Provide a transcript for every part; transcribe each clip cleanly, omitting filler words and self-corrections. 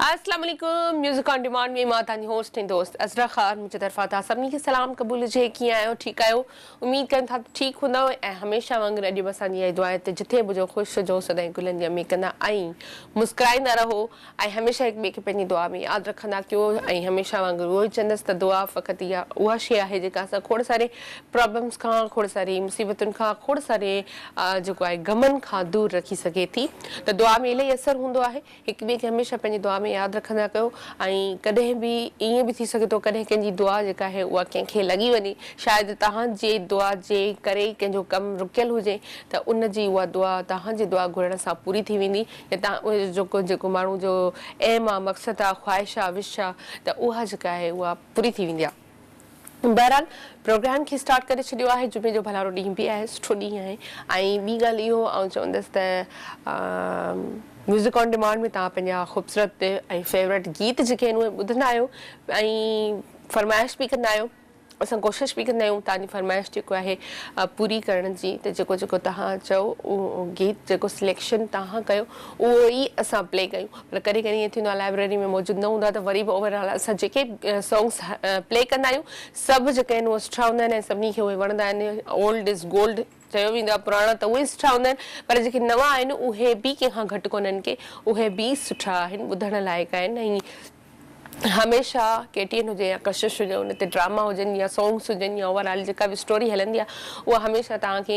اسلام عليڪم music on demand ۾ مان توهان جي هوسٽ ۽ دوست عذرا خان منهنجي طرفان توهان سڀني کي سلام قبول هجي. ڪيئن آهيو؟ ٺيڪ آهيو؟ اميد ڪيون ٿا ته ٺيڪ هوندؤ ۽ هميشه وانگر اڄ به اسان جي اها دعا آهي ته جٿي به هجو خوش هجو سدائين گلن جي اميد ڪندا ۽ مسڪرائيندا رهو ۽ هميشه هڪ ٻئي کي پنهنجي دعا ۾ ياد رکندا ڪيو ۽ هميشه وانگر اهو ئي چوندس ته دعا فقط اها اها شيء آهي جيڪا اسان کوڙ ساري پرابلمس کان کوڙ ساري مصيبتن کان کوڙ ساري جيڪو آهي غمن کان دور رکي سگهي ٿي ته دعا ۾ الاهي اثر هوندو آهي. هڪ ٻئي کي هميشه پنهنجي دعا ۾ ياد رکندا ڪيو ۽ ڪڏهن به ائين به ٿي سگهي ٿو ڪڏهن ڪنهن جي دعا جيڪا آهي اها ڪنهن کي لڳي وڃي شايد توهان جي دعا جي ڪري ڪنهن جو ڪم رڪيل هجي ته ان جي اها دعا توهان جي دعا گهرڻ سان پوري ٿي ويندي يا توهان جيڪو جيڪو ماڻهو جو ايم آ مقصد آ خواهش آ وش آ ته اها جيڪا آهي اها پوري ٿي ويندي آ. بهرحال پروگرام کي اسٽارٽ ڪري ڇڏيو آهي جمعي جو ڀلارو ڏينهن به آهي سٺو ڏينهن آهي ۽ ٻي ڳالهه اهو آئون چوندس ته ميوزڪ آن ڊيمانڊ ۾ توهان پنهنجا خوبصورت ۽ فيورٽ گيت جيڪي آهن اهي ٻڌندا آهيو ۽ فرمائش به ڪندا آهيو اسان ڪوشش به ڪندا آهيون توهان جي فرمائش جيڪو آهي پوري ڪرڻ جي ته جيڪو جيڪو توهان چئو اهو گيت جيڪو سليڪشن توهان ڪيو اهو ئي اسان پلي ڪيون پر ڪڏهن ڪڏهن ائين ٿيندو آهي لائبريري ۾ موجود نه هوندو آهي ته وري به اوور آل اسان جيڪي سانگس پلي ڪندا آهيون سڀ جيڪي آهن اهي سٺا هوندا آهن ۽ سڀني کي اهي وڻندا آهن اولڊ is gold چيو ويندو آهي پراڻا ته اهي سٺا هوندا آهن پر جيڪي نوان آهن اهي به ڪنهن کان گهٽ ڪونهن ڪي اهي به سٺا آهن ٻڌڻ لائق آهن ۽ هميشه ڪي ٽي اين هجي يا ڪشش هجي ان تي ڊراما هجن يا سانگس هجن يا اوور آل جيڪا به اسٽوري هلندي آهي اها هميشه توهان کي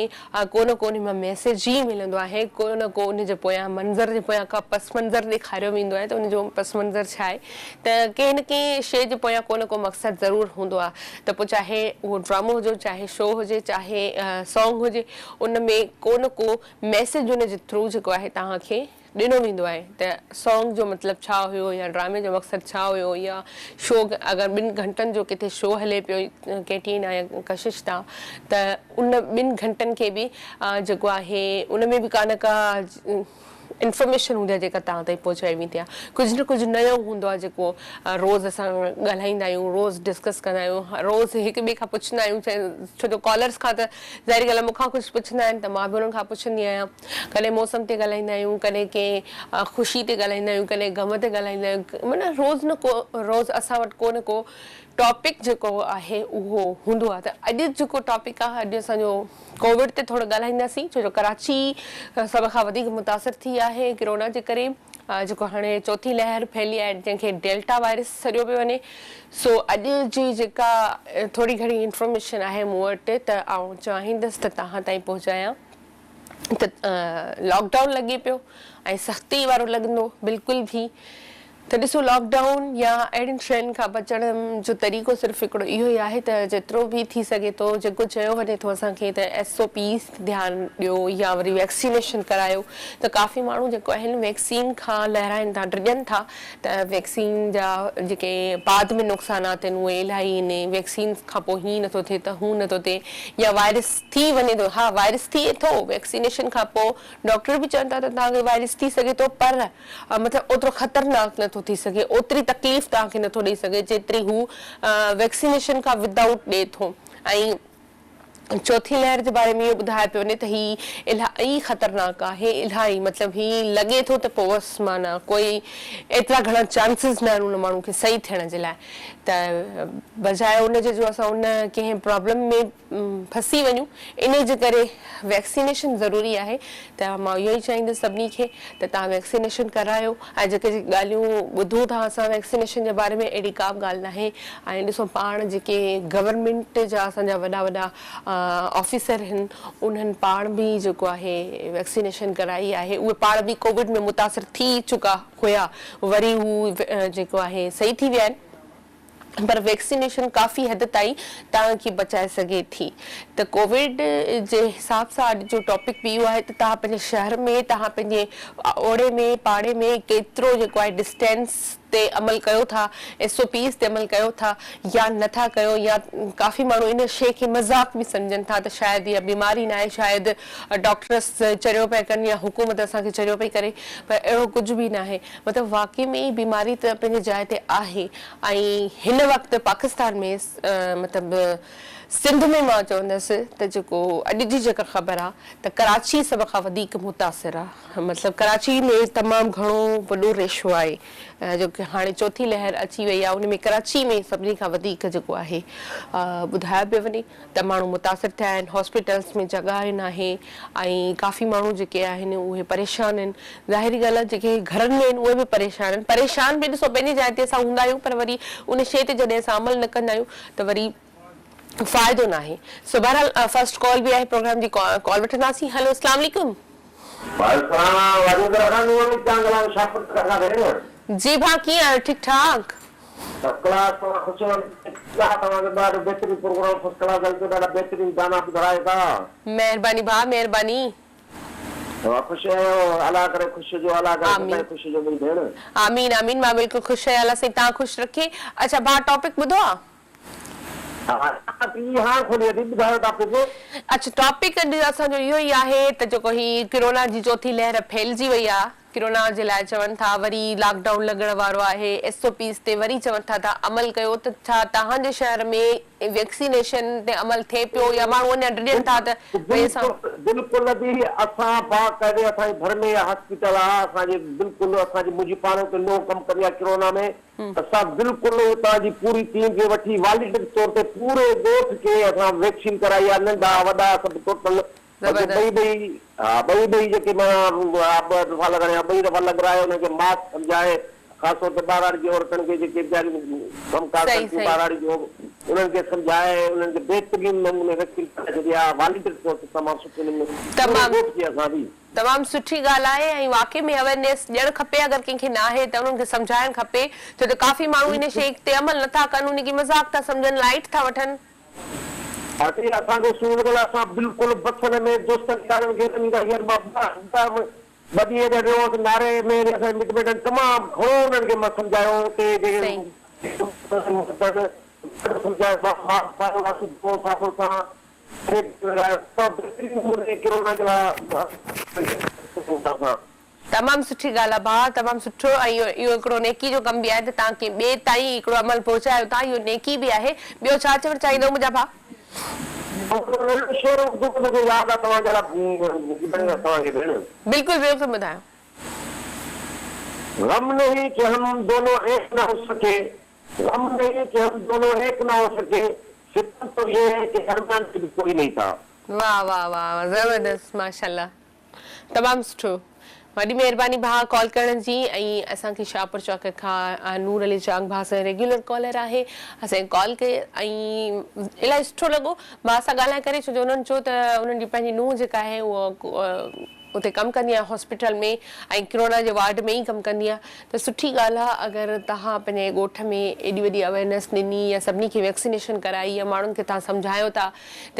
ڪو نه ڪو ان مان ميسيج ئي ملندو آهي ڪو نه ڪو ان جي پويان منظر جي پويان ڪا پس منظر ڏيکاريو ويندو آهي ته ان جو پس منظر ڇا آهي ته ڪنهن نه ڪنهن شيء جي پويان ڪو نه ڪو مقصد ضرور هوندو آهي ته پوء چاهي اهو ڊرامو هجي چاهي شو هجي چاهي سانگ هجي ان ۾ ڪو نه ڪو ميسيج ان جي ٿرو جيڪو آهي توهان کي ڏنو ويندو آهي ته سانگ جو مطلب ڇا هيو يا ڊرامي جو مقصد ڇا هيو يا شو اگر ٻن گهنٽن جو ڪٿي شو هلي پيو ڪي ٽي اين يا ڪشش تان ته ان ٻن گهنٽن کي به جيڪو آهي ان ۾ به ڪا نه ڪا انفارميشن هوندي آهي جيڪا توهان تائين پهچائي ويندي آهي ڪجهه نه ڪجهه نيو هوندو آهي جيڪو روز اسان ڳالهائيندا آهيون روز ڊسڪس ڪندا آهيون روز هڪ ٻئي کان پڇندا آهيون ڇو جو ڪالرس کان ته ظاهري ڳالهه آهي مون کان ڪجهه پڇندا آهن ته مان به انهن کان پڇندي آهيان. ڪڏهن موسم تي ڳالهائيندا آهيون، ڪڏهن ڪنهن خوشي تي ڳالهائيندا آهيون، ڪڏهن غم تي ڳالهائيندا آهيون معنيٰ روز نه ڪو روز اسان وٽ ڪو نه ڪو ٽاپڪ جيڪو آهي اهو هوندو آهي ته اڄ جيڪو ٽاپڪ آهي اڄ اسان جو ڪووڊ تي ٿورو ڳالهائينداسين ڇو جو ڪراچي سڀ کان وڌيڪ متاثر ٿي آهي ڪرونا جي ڪري جيڪو هاڻي چوٿين لهر ڦهلي آهي جنهن کي ڊيلٽا وائرس سڏيو پيو وڃي سو اڄ جي جيڪا ٿوري گهڻي انفارميشن آهي مون وٽ ته آئون چاهيندس ته توهان تائين پهچايان ته لاڪ ڊائون لڳي پيو ۽ سختي وارو لڳندو بلڪل به ته ڏسو لاڪ ڊائون يا اهڙين شين کان بچڻ جو طريقو صرف هڪڙو اهو ئي آهي ته جيترو به ٿي سگهي ٿو جيڪو چيو وڃي ٿو اسان کي ته ايس او پيز تي ڌيان ڏيو يا وري ويڪسينيشن ڪرايو ته ڪافي ماڻهو جيڪو آهن ويڪسين کان لهرائن ٿا ڊڄن ٿا ته ويڪسين جا جيڪي بعد ۾ نقصانات آهن اهي الاهي آهن ويڪسين کان پوء هي نٿو ٿئي ته هو نٿو ٿئي يا وائرس ٿي وڃي ٿو ها وائرس ٿئي ٿو ويڪسينيشن کان پوء ڊاڪٽر به چون ٿا ته توهان کي وائرس ٿي سگهي ٿو پر مطلب اوترو خطرناڪ نٿو ٿي سگهي اوتري تڪليف توهان کي نٿو ڏئي سگهي جيتري هو ويڪسينيشن کان ودائوٽ ڏئي ٿو ۽ چوٿين لهر جي باري ۾ اهو ٻڌايو پيو وڃي ته هي الاهي خطرناڪ آهي الاهي مطلب هي لڳي ٿو ته پوء بس معنيٰ ڪوئي ايترا گهڻا چانسز نه آهن ان ماڻهو کي صحيح ٿيڻ جي لاء ته بجاء ان جي جو اسان ان ڪنهن پرابلم ۾ ڦسي وڃون انهي جي ڪري ويڪسينيشن ضروري آهي ته مان اهو ئي چاهيندس سڀني کي ته توهان ويڪسينيشن ڪرايو ۽ جيڪي جيڪي ڳالهيون ٻڌون ٿا اسان ويڪسينيشن جي باري ۾ اهڙي ڪا به ڳالهه ناهي ۽ ڏسو پاڻ جيڪي گورنمينٽ جا اسان جا وڏا وڏا آفيسر آهن انهن پاڻ به جيڪو آهي ويڪسينيشن ڪرائي آهي اهي پاڻ به ڪووڊ ۾ متاثر ٿي چڪا هيا وري هو جيڪو آهي صحيح ٿي ويا آهن. پر ويڪسينيشن ڪافي حد تائين توهان کي بچائي سگهي ٿي ته ڪووڊ جي حساب سان اڄ جو ٽاپڪ به اهو آهي ته توهان پنهنجي شهر ۾ توهان پنهنجي اوڙي ۾ پاڙي ۾ ڪيترو جيڪو آهي ڊسٽينس تي عمل ڪيو ٿا ايس او پيز تي عمل ڪيو ٿا يا نه ٿا ڪيو يا ڪافي ماڻهو ان شيء کي مذاق به سمجهن ٿا ته شايد اها بيماري ناهي شايد ڊاڪٽرس چريو پيا ڪن يا حڪومت اسان کي چريو پئي ڪري پر اهڙو ڪجهه به ناهي مطلب واقعي ۾ ئي بيماري ته پنهنجي جاء تي آهي ۽ هن وقت پاڪستان ۾ مطلب سنڌ ۾ مان چوندس ته جيڪو اڄ جي جيڪا خبر آ ته ڪراچي سڀ کان وڌيڪ متاثر آ مطلب ڪراچي ۾ تمام گهڻو وڏو ريشو آهي جو هاڻي چوٿين لهر اچي وئي آ ان ۾ ڪراچي ۾ سڀني کان وڌيڪ جيڪو آهي ٻڌايو پيو وڃي ته ماڻهو متاثر ٿيا آهن هاسپيٽلس ۾ جڳهه ناهي ۽ ڪافي ماڻهو جيڪي آهن اهي پريشان آهن ظاهري ڳالهه آهي جيڪي گهرن ۾ آهن اهي به پريشان آهن پريشان به ڏسو پنهنجي جاء تي اسان هوندا آهيون پر وري ان شيء تي جڏهن اسان عمل نه ڪندا آهيون ته وري فائدو ناهي سو بهرحال فرسٽ ڪال به آهي پروگرام جي ڪال وٺنداسين هلو اسلام عليڪم. وعليڪم السلام واجب رکان نور علي چانگ ڳالهايان شاهپور کان ڀيڻ. جي ڀاء ڪيئن آهيو ٺيڪ ٺاڪ. فرسٽ ڪلاس توهان خوش آهيو توهان جو ڏاڍو بهترين پروگرام فرسٽ ڪلاس هلي ٿو ڏاڍا بهترين گانا ٻڌرايو ٿا. مهرباني ڀاء مهرباني. توهان خوش آهيو الله ڪري خوش هجو الله ڪري سدائين خوش هجو منهنجي ڀيڻ. آمين آمين مان بلڪل خوش آهيان الله سائين توهان خوش رکي اڇا ڀاء ٽاپڪ ٻڌو آ. ها ٽي وي هاڻ کولي اٿي ٻڌايو ٽاپڪ. اڇا ٽاپڪ اڄ اسان جو اهو ئي آهي ته جيڪو هي ڪرونا جي چوٿين لهر ڦهلجي وئي آ ڪرونا جي لاء چون ٿا وري لاڪ ڊائون لڳڻ وارو آهي ايس او پيز تي وري چون ٿا ته عمل ڪيو ته ڇا توهان جي شهر ۾ ويڪسينيشن تي عمل ٿئي پيو يا ماڻهو اڃا ڊڄن ٿا ته ڀئي اسان. بلڪل ادي اسان باقاعدي اسان جي ڀر ۾ اها هاسپيٽل آ اسان جي بلڪل اسان جي منهنجي پاڻ اتي نئون ڪم ڪندي آ ڪرونا ۾ اسان بلڪل اتان جي پوري ٽيم کي وٺي والنٽيئر طور تي پوري ڳوٺ کي اسان ويڪسين ڪرائي آ ننڍا وڏا سڀ ٽوٽل بلڪه ٻئي ٻئي ها ٻئي ٻئي جيڪي معنيٰ ٻه دفعا لڳائڻا ٻئي دفعا لڳرائي انهن کي ماسڪ سمجهائي خاص طور تي ٻهراڙي جي عورتن کي جيڪي ويچاريون ڪم ڪار ڪن ٿيون ٻهراڙي جو انهن کي سمجهائي انهن کي بهترين نموني ويڪسين ڪرائي ڇڏي آ والنٽيئر طور تي تمام سٺي نموني پوري ڳوٺ کي اسان به تمام سٺي ڳالهه آهي ۽ واقعي ۾ اويرنيس ڏيڻ کپي اگر ڪنهن کي ناهي ته انهن کي سمجهائڻ کپي ڇو ته ڪافي ماڻهو ان شيء تي عمل نٿا ڪن ان کي مذاق ٿا سمجهن لائيٽ ٿا وٺن. باقي اسان کي سور لڳل آهي اسان بلڪل بسن ۾ دوستن يارن کي وڃي ڪري يار مان ٻه ڏينهن اڳ ويو هوس ناري ۾ اسان جي مٽ مائٽن تمام گهڻو انهن کي مان سمجهايو اتي جيڪي سمجهايو سان تمام سٺي ڳالهه آ ڀاء تمام سٺو ۽ اهو هڪڙو نيڪي جو ڪم به آهي ته توهان ڪنهن ٻئي تائين هڪڙو عمل پهچايو ٿا اهو نيڪي به آهي ٻيو ڇا چوڻ چاهيندؤ منهنجا ڀاء. بلڪل بلڪل ٻڌايو. غم نهين ڪه هم دونون ايڪ نه هو سڪي غم نهين ڪه هم دونون ايڪ نه هو سڪي ستم تو يه هي ڪه درميان ۾ ڀي ڪوئي نهين ٿا. واه واه واه واه زبردست ماشاءالله تمام سٺو وڏي مهرباني ڀاء ڪال ڪرڻ جي ۽ اسان کي شاهپور چوڪ کان نور علي چانگ ڀاء اسان جو ريگيولر ڪالر آهي اسان کي ڪال ڪئي ۽ الاهي سٺو لڳو ڀاء سان ڳالهائي ڪري ڇو جو انهن چيو ته انهن جي پنهنجي نونهن جيڪا آهي اها اتي ڪم ڪندي آهيان هاسپيٽل ۾ ۽ ڪرونا جي وارڊ ۾ ئي ڪم ڪندي آهيان ته سٺي ڳالهه آهي اگر توهان پنهنجي ڳوٺ ۾ ايڏي وڏي اويرنيس ڏني يا سڀني کي ويڪسينيشن ڪرائي يا ماڻهن کي توهان سمجهايو ٿا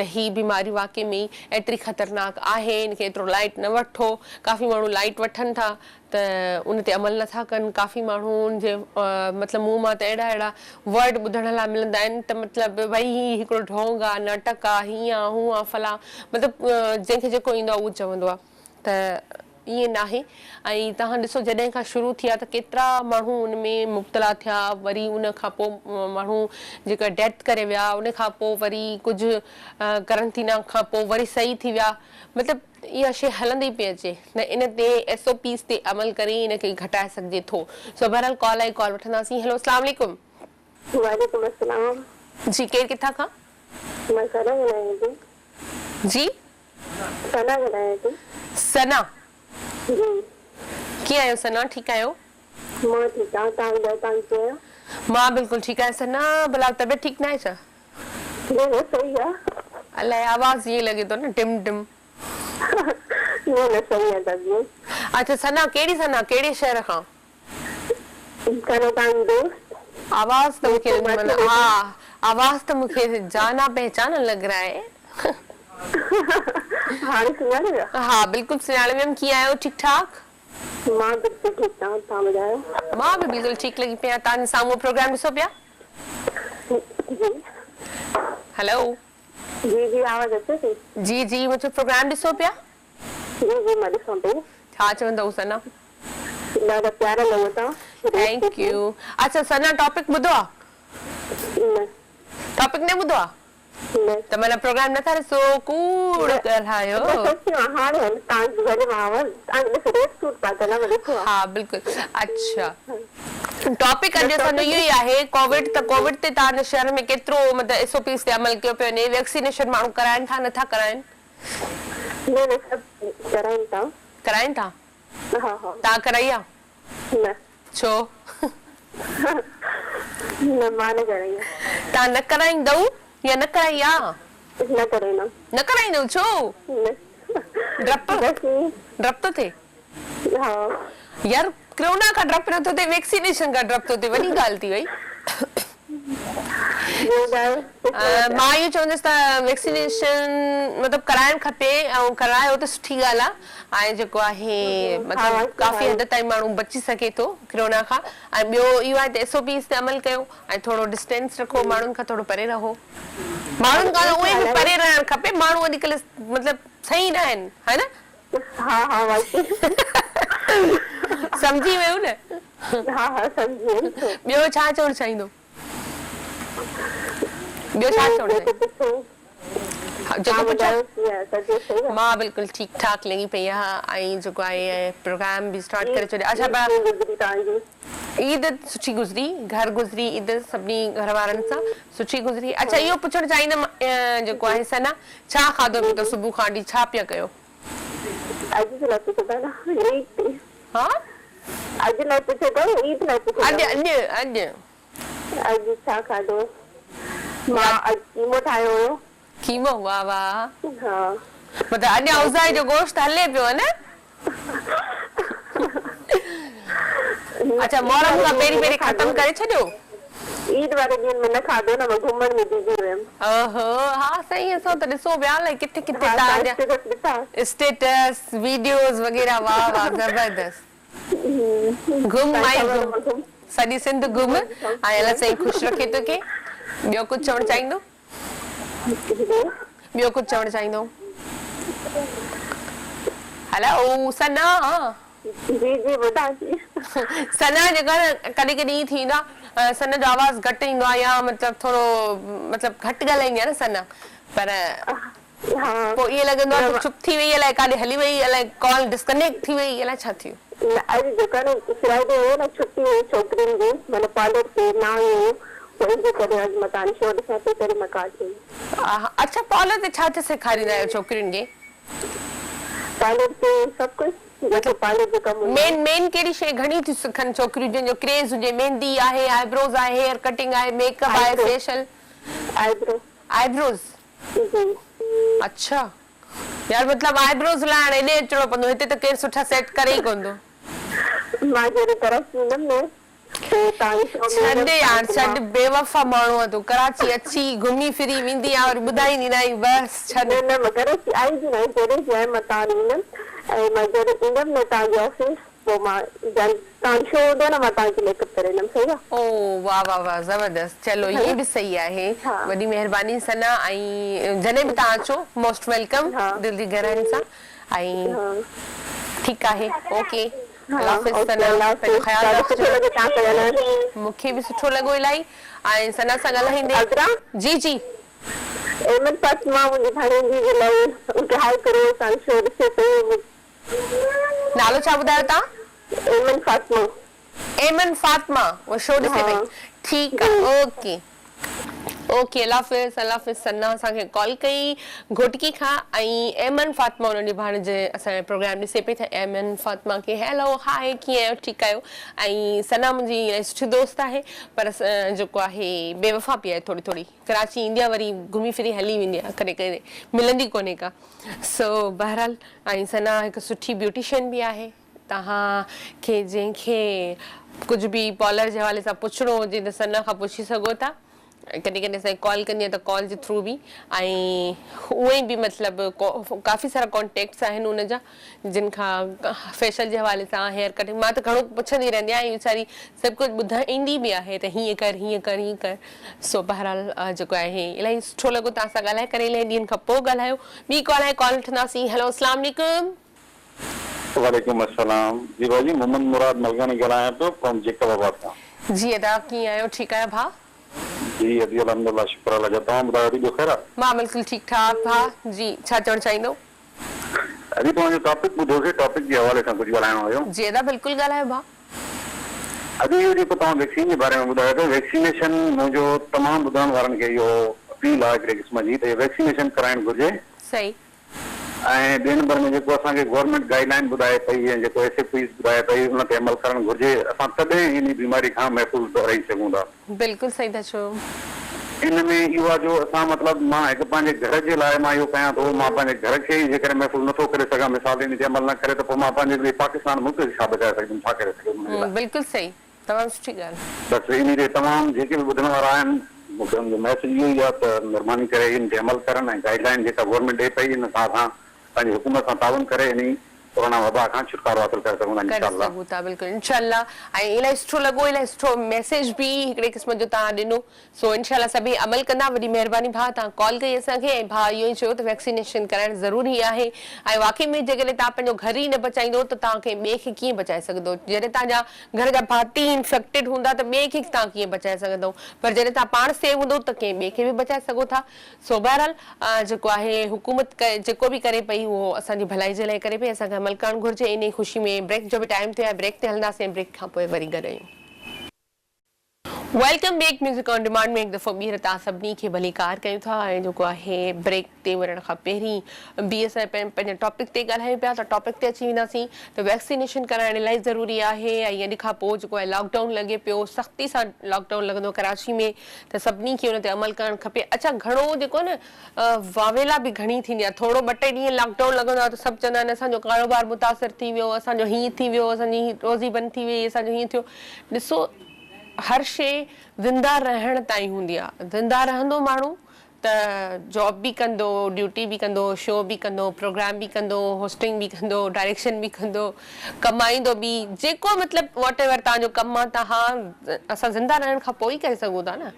ته هي بيماري واقعي ۾ ئي ايتري خطرناڪ آهي ان کي ايترو لائيٽ نه وٺو ڪافي ماڻهو لائيٽ وٺن ٿا ته ان تي عمل نٿا ڪن ڪافي ماڻهن جي مطلب منهن مان ته اهڙا اهڙا ورڊ ٻڌڻ لاء ملندا آهن ته مطلب ڀئي هي هڪڙو ڍونگ آ ناٽڪ آ هيئن آ هونئن آ فلان مطلب جنهن کي جيڪو ايندو آ اهو چوندو آ ته ائين ناهي ۽ توهان ڏسو جڏهن کان شروع ٿي آ ته ڪيترا ماڻهو ان ۾ مبتلا ٿيا وري ان کان پوء ماڻهو جيڪا ڊيٿ ڪري ويا ان کان پوء وري ڪجهه قرنطينه کان پوء وري صحيح ٿي ويا مطلب اها شيء هلندي پئي اچي ته ان تي ايس او پيز تي عمل ڪري ان کي گهٽائي سگهجي ٿو سو بهرحال ڪال آئي ڪال وٺنداسين هيلو اسلام عليڪم. وعليڪم السلام. جي ڪير ڪٿان کان. مان ثنا ڳالهايان ٿي. جي. ثنا ڳالهايان ٿي. ثنا. جي. ڪيئن آهيو ثنا ٺيڪ آهيو. مان ٺيڪ آهيان توهان ٻڌايو توهان ڪيئن آهيو. مان بلڪل ٺيڪ آهيان ثنا ڀلا طبيعت ٺيڪ ناهي ڇا. نه نه صحيح آ. الائي آواز ائين لڳي ٿو نه ڊم ڊم. نه نه صحيح آ طبيعت. اڇا ثنا ڪهڙي ثنا ڪهڙي شهر کان. ثنا توهان جي دوست. آواز ته مونکي معنيٰ ها آواز ته مونکي جانا پهچانا لڳ رها هي. هاڻي سڃاڻي ويا. ها بلڪل سڃاڻي ويم ڪيئن آهيو ٺيڪ ٺاڪ. مان بلڪل ٺيڪ آهيان توهان ٻڌايو. مان به بلڪل ٺيڪ لڳي پئي آهيان توهان جي سامهون پروگرام ڏسو پيا. جي. هلو. جي جي آواز اچي ٿي. جي جي منهنجو پروگرام ڏسو پيا. جي جي مان ڏسان پئي. ڇا چوندؤ ثنا. ڏاڍا پيارا لڳو ٿا. Thank you اڇا ثنا ٽاپڪ ٻڌو آ. نه. ٽاپڪ نه ٻڌو آ. نه. ته معنيٰ پروگرام نٿا ڏسو ڪوڙ ڳالهايو. نه سچي مان هاڻي توهان جي گهر مان آواز توهان کي ڏسو ريڊ سوٽ پاتل آ مان ڏٺو آ. ها بلڪل اڇا ٽاپڪ اڄ اسان جو اهو ئي آهي ڪووڊ ته ڪووڊ تي توهان جي شهر ۾ ڪيترو مطلب ايس او پيز تي عمل ڪيو پيو وڃي ويڪسينيشن ماڻهو ڪرائن ٿا نٿا ڪرائن. نه نه سڀ ڪرائن ٿا. ڪرائن ٿا. ها ها. توهان ڪرائي آ. نه. ڇو؟ نه مان نه ڪرائي آ. توهان نه ڪرائيندؤ يا نه ڪرائي آ؟ نه ڪرائيندم. نه ڪرائيندؤ ڇو؟ نه. ڊپ؟ بس ائين. ڊپ ٿو ٿئي؟ ها. يار ڪرونا کان ڊپ نه ٿو ٿئي ويڪسينيشن کان ڊپ ٿو ٿئي وڏي ڳالهه ٿي وئي. ٻيو ٻڌايو. مان اهو چوندس ته ويڪسينيشن مطلب ڪرائڻ کپي ۽ ڪرايو ته سٺي ڳالهه آ ۽ جيڪو آهي مطلب ڪافي حد تائين ماڻهو بچي سگهي ٿو ڪرونا کان ۽ ٻيو اهو آهي ته ايس او پيز تي عمل ڪيو ۽ ٿورو ڊسٽينس رکو ماڻهن کان ٿورو پري رهو ماڻهن کان اهي به پري رهڻ کپي ماڻهو اڄڪلهه مطلب صحيح نه آهن ها نه ها ها واقعي سمجهي ويو نه ها ها سمجهي ويم ٻيو ڇا چوڻ چاهيندو ٻيو ڇا چوڻ چاهيندو جيڪو پڇو مان بلڪل ٺيڪ ٺاڪ لڳي پئي آهيان ۽ جيڪو آهي پروگرام به اسٽارٽ ڪري ڇڏيو اڇا عيد سٺي گذري گهر گذري عيد سڀني گهر وارن سان سٺي گذري اڇا اهو پڇڻ چاهيندم جيڪو آهي ثنا ڇا کاڌو پيتو صبح کان وٺي ڇا پيا ڪيو اڄ جي لاء پڇو ٿا نه عيد تي ها اڄ لاء پڇو ٿا عيد لاء پڇو ٿا اڄ اڄ اڄ اڄ ڇا کاڌو؟ مان اڄ قيمو ٺاهيو هيو. قيمو واه واه. ها. مطلب اڃا اوزائي جو گوشت هلي پيو نه؟ اڇا محرم کان پهرين پهرين ختم ڪري ڇڏيو؟ عيد واري ڏينهن ۾ نه کاڌو نه مان گهمڻ ۾ بزي هيم. اوهو ها سائين اسان ته ڏسون پيا الائي ڪٿي ڪٿي توهان جا اسٽيٽس ويڊيوز وغيره واه واه زبردست. گهم مائي گهم سڄي سنڌ گهم ۽ الله سائين خوش رکي توکي ٻيو ڪجهه چوڻ چاهيندو ٻيو ڪجهه چوڻ چاهيندو هلو ثنا جي جي ٻڌان ٿي ثنا جيڪا ڪڏهن ڪڏهن ائين ٿيندو آهي ثنا جو آواز گهٽ ايندو آهي يا مطلب ٿورو مطلب گهٽ ڳالهائيندي آهي نه ثنا پر پوء ائين لڳندو آهي ته چپ ٿي وئي الائي ڪاڏي هلي وئي الائي ڪال ڊسڪنيڪٽ ٿي وئي الائي ڇا ٿي ويو. نه اڄ جيڪا نه فرائيڊي هيو نه ڇٽي هئي ڇوڪرين جي معنيٰ پارلر تي نه آئي هيون پوء ان جي ڪري اڄ مان تان شو ڏسان پئي تڏهن مان ڪال ڪئي. اڇا پارلر تي ڇا ڇا سيکاريندا آهيو ڇوڪرين کي؟ پارلر تي سڀ ڪجهه جيڪو پارلر جو ڪم هوندو آهي. مين مين ڪهڙي شيء گهڻي ٿيون سکن ڇوڪريون جنهن جو ڪريز هجي ميندي آهي آئبروز آهي هيئر ڪٽنگ آهي ميڪ اپ آهي فيشل. آئبرو. آئبروز. جي. اڇا يار مطلب آئبروز لاء هاڻي هيڏي اچڻو پوندو هتي ته ڪير سٺا سيٽ ڪري ئي ڪونه ٿو. مان جڏهن ڪراچي ايندم نه پوء توهان جي شو ۾ ڇڏ ايندم يار توهان کي ڇڏ مان. بيوفا ماڻهو آ تون ڪراچي اچي گهمي ڦري ويندي آ وري ٻڌائيندي نه آهين بس ڇڏ. نه نه مان ڪراچي آئي به نه آهيان جڏهن به آيم مان توهان وٽ ايندم ۽ مان جڏهن ايندم نه توهان جي آفيس پوء مان جن توهان شو هوندو نه مان توهان کي ميڪ اپ ڪري ايندم صحيح آ. او واه واه واه زبردست چلو ها هي به صحيح آهي ها وڏي مهرباني ثنا ۽ جڏهن به توهان اچو موسٽ welcome ها دل جي گهراين سان ۽ ها ٺيڪ آهي اوڪي ها الله حافظ اوڪي ثنا الله پنهنجو حافظ خيال ڏاڍو سٺو رکجو لڳو توهان سان ڳالهائڻ. مون کي به سٺو لڳو الاهي ۽ ثنا سان ڳالهائيندي عذرا جي جي. احمد فاطمه منهنجي ڀاڻيجي جي لاء ان کي هاء ڪريو توهان جو شو ڏسي پئي. نالو ڇا ٻڌايو توهان؟ ايمن فاطمه. ايمن فاطمه اهو شو ڏسي پئي ٺيڪ آ اوڪي اوڪي الله حافظ الله حافظ ثنا اسان کي ڪال ڪئي گهوٽڪي کان ۽ ايمن فاطمه انهن جي ڀاڻيجي اسان جو پروگرام ڏسي پئي ته ايمن فاطمه کي هيلو هاء ڪيئن آهيو ٺيڪ آهيو ۽ ثنا منهنجي الاهي سٺي دوست آهي پر جيڪو آهي بيوفا به آهي ٿوري ٿوري ڪراچي ايندي آهي وري گهمي ڦري هلي ويندي آهي ڪڏهن ڪڏهن ملندي ڪونهي ڪا سو بهرحال ۽ ثنا هڪ سٺي بيوٽيشن به آهي توهان کي جنهن کي ڪجهه به پارلر جي حوالي سان پڇڻو هجي ته ثنا کان پڇي سگهو ٿا ڪڏهن ڪڏهن اسان کي ڪال ڪندي آهي ته ڪال جي ٿرو به ۽ اونئن به مطلب ڪافي سارا ڪانٽيڪٽس آهن ان جا جن کان فيشل جي حوالي سان هيئر ڪٽنگ مان ته گهڻو پڇندي رهندي آهيان ۽ ويچاري سڀ ڪجهه ٻڌائيندي به آهي ته هيئن ڪر هيئن ڪر هيئن ڪر سو بهرحال جيڪو آهي الاهي سٺو لڳو توهان سان ڳالهائي ڪري الاهي ڏينهن کان پوء ڳالهايو ٻي ڪال آهي ڪال وٺنداسين هيلو اسلام عليڪم. وعليڪم السلام جي باجي محمد مراد ملغاڻي ڳالهايان پيو فرام جيڪب آباد کان. جي ادا ڪيئن آهيو ٺيڪ آهيو ڀاء. جي ادي الحمدلله شڪر الله جو توهان ٻڌايو ادي ٻيو خير آ. مان بلڪل ٺيڪ ٺاڪ ڀاء جي ڇا چوڻ چاهيندو. ادي توهان جو ٽاپڪ ٻڌوسي ٽاپڪ جي حوالي سان ڪجهه ڳالهائڻو هيو. جي ادا بلڪل ڳالهايو ڀاء. ادي اهو جيڪو توهان ويڪسين جي باري ۾ ٻڌايو ته ويڪسينيشن منهنجو تمام ٻڌڻ وارن کي اهو اپيل آ هڪڙي قسم جي ته ويڪسينيشن ڪرائڻ گهرجي. صحيح. ۽ ٻئي نمبر ۾ جيڪو اسان کي گورنمينٽ گائيڊ لائين ٻڌائي پئي ۽ جيڪو ايس او پيز ٻڌائي پئي ان تي عمل ڪرڻ گهرجي اسان تڏهن انهي بيماري کان محفوظ رهي سگهون ٿا. بلڪل صحيح ٿا چئو. ان ۾ اهو آهي جو اسان مطلب مان هڪ پنهنجي گهر جي لاء مان اهو ڪيان ٿو مان پنهنجي گهر کي ئي جيڪڏهن محفوظ نٿو ڪري سگهان مثال ان تي عمل نه ڪري ته پوء مان پنهنجي پاڪستان ملڪ کي ڇا بچائي سگهندم ڇا ڪري سگهندم ان جي لاء. بلڪل صحيح تمام سٺي ڳالهه. بس انهي تي تمام جيڪي به ٻڌڻ وارا آهن مون کي انهن جو ميسيج اهو ئي آهي ته مھرباني ڪري ان تي عمل ڪرن ۽ گائيڊ لائين جيڪا گورنمينٽ ڏئي پئي ان سان اسان پنهنجي حڪومت سان تعاون ڪري انهي ڪورونا وبا کان ڇوٽڪارو حاصل ڪري سگهون ٿا ڪري انشاء الله. سگهون ٿا بلڪل انشاء الله ۽ الاهي سٺو لڳو الاهي سٺو ميسيج به هڪڙي قسم جو توهان ڏنو سو انشاء الله سڀئي عمل ڪندا وڏي مهرباني ڀاء توهان ڪال ڪئي اسان کي ۽ ڀاء اهو ئي چيو ته ويڪسينيشن ڪرائڻ ضروري آهي ۽ واقعي ۾ جيڪڏهن توهان پنهنجو گهر ئي نه بچائيندو ته توهان ڪنهن ٻئي کي ڪيئن بچائي سگهندو جڏهن توهان جا گهر جا ڀاتي انفيڪٽيڊ هوندا ته ٻئي کي توهان ڪيئن بچائي سگهندو پر جڏهن توهان پاڻ سيو هوندو ته ڪنهن ٻئي کي به بچائي سگهو ٿا سو بهرحال جيڪو آهي حڪومت جيڪو به ڪري پئي اهو اسان جي ڀلائي جي لاء ڪري پئي اسان کي عمل ڪرڻ گهرجي انهي خوشي ۾ بريڪ جو به ٽائيم ٿيو آهي بريڪ تي هلنداسين بريڪ کان پوء وري گڏ آهيون. Welcome back music on demand ۾ هڪ دفعو ٻيهر توهان سڀني کي ڀليڪار ڪيون ٿا ۽ جيڪو آهي بريڪ تي وڃڻ کان پهرين به اسان پنهنجي ٽاپڪ تي ڳالهايون پيا ته ٽاپڪ تي اچي وينداسين ته ويڪسينيشن ڪرائڻ الاهي ضروري آهي ۽ اڄ کان پوء جيڪو آهي لاڪ ڊائون لڳي پيو سختي سان لاڪ ڊائون لڳندو ڪراچي ۾ ته سڀني کي ان تي عمل ڪرڻ کپي اڇا گهڻو جيڪو آهي نه واويلا به گهڻي ٿيندي آهي ٿورو ٻه ٽي ڏينهن لاڪ ڊائون لڳندو آهي ته سڀ چوندا آهن اسان جو ڪاروبار متاثر ٿي ويو اسان جو هيئن ٿي ويو اسان جي روزي بند ٿي وئي اسان جو هيئن ٿيو ڏسو هر شيء زنده رهڻ تائين هوندي آهي زنده رهندو ماڻهو ته جاب به ڪندو ڊيوٽي به ڪندو شو به ڪندو پروگرام به ڪندو هوسٽنگ به ڪندو ڊائريڪشن به ڪندو ڪمائيندو به جيڪو مطلب واٽ ايور توهان جو ڪم آهي توهان اسان زنده رهڻ کان پوء ئي ڪري سگهون ٿا نه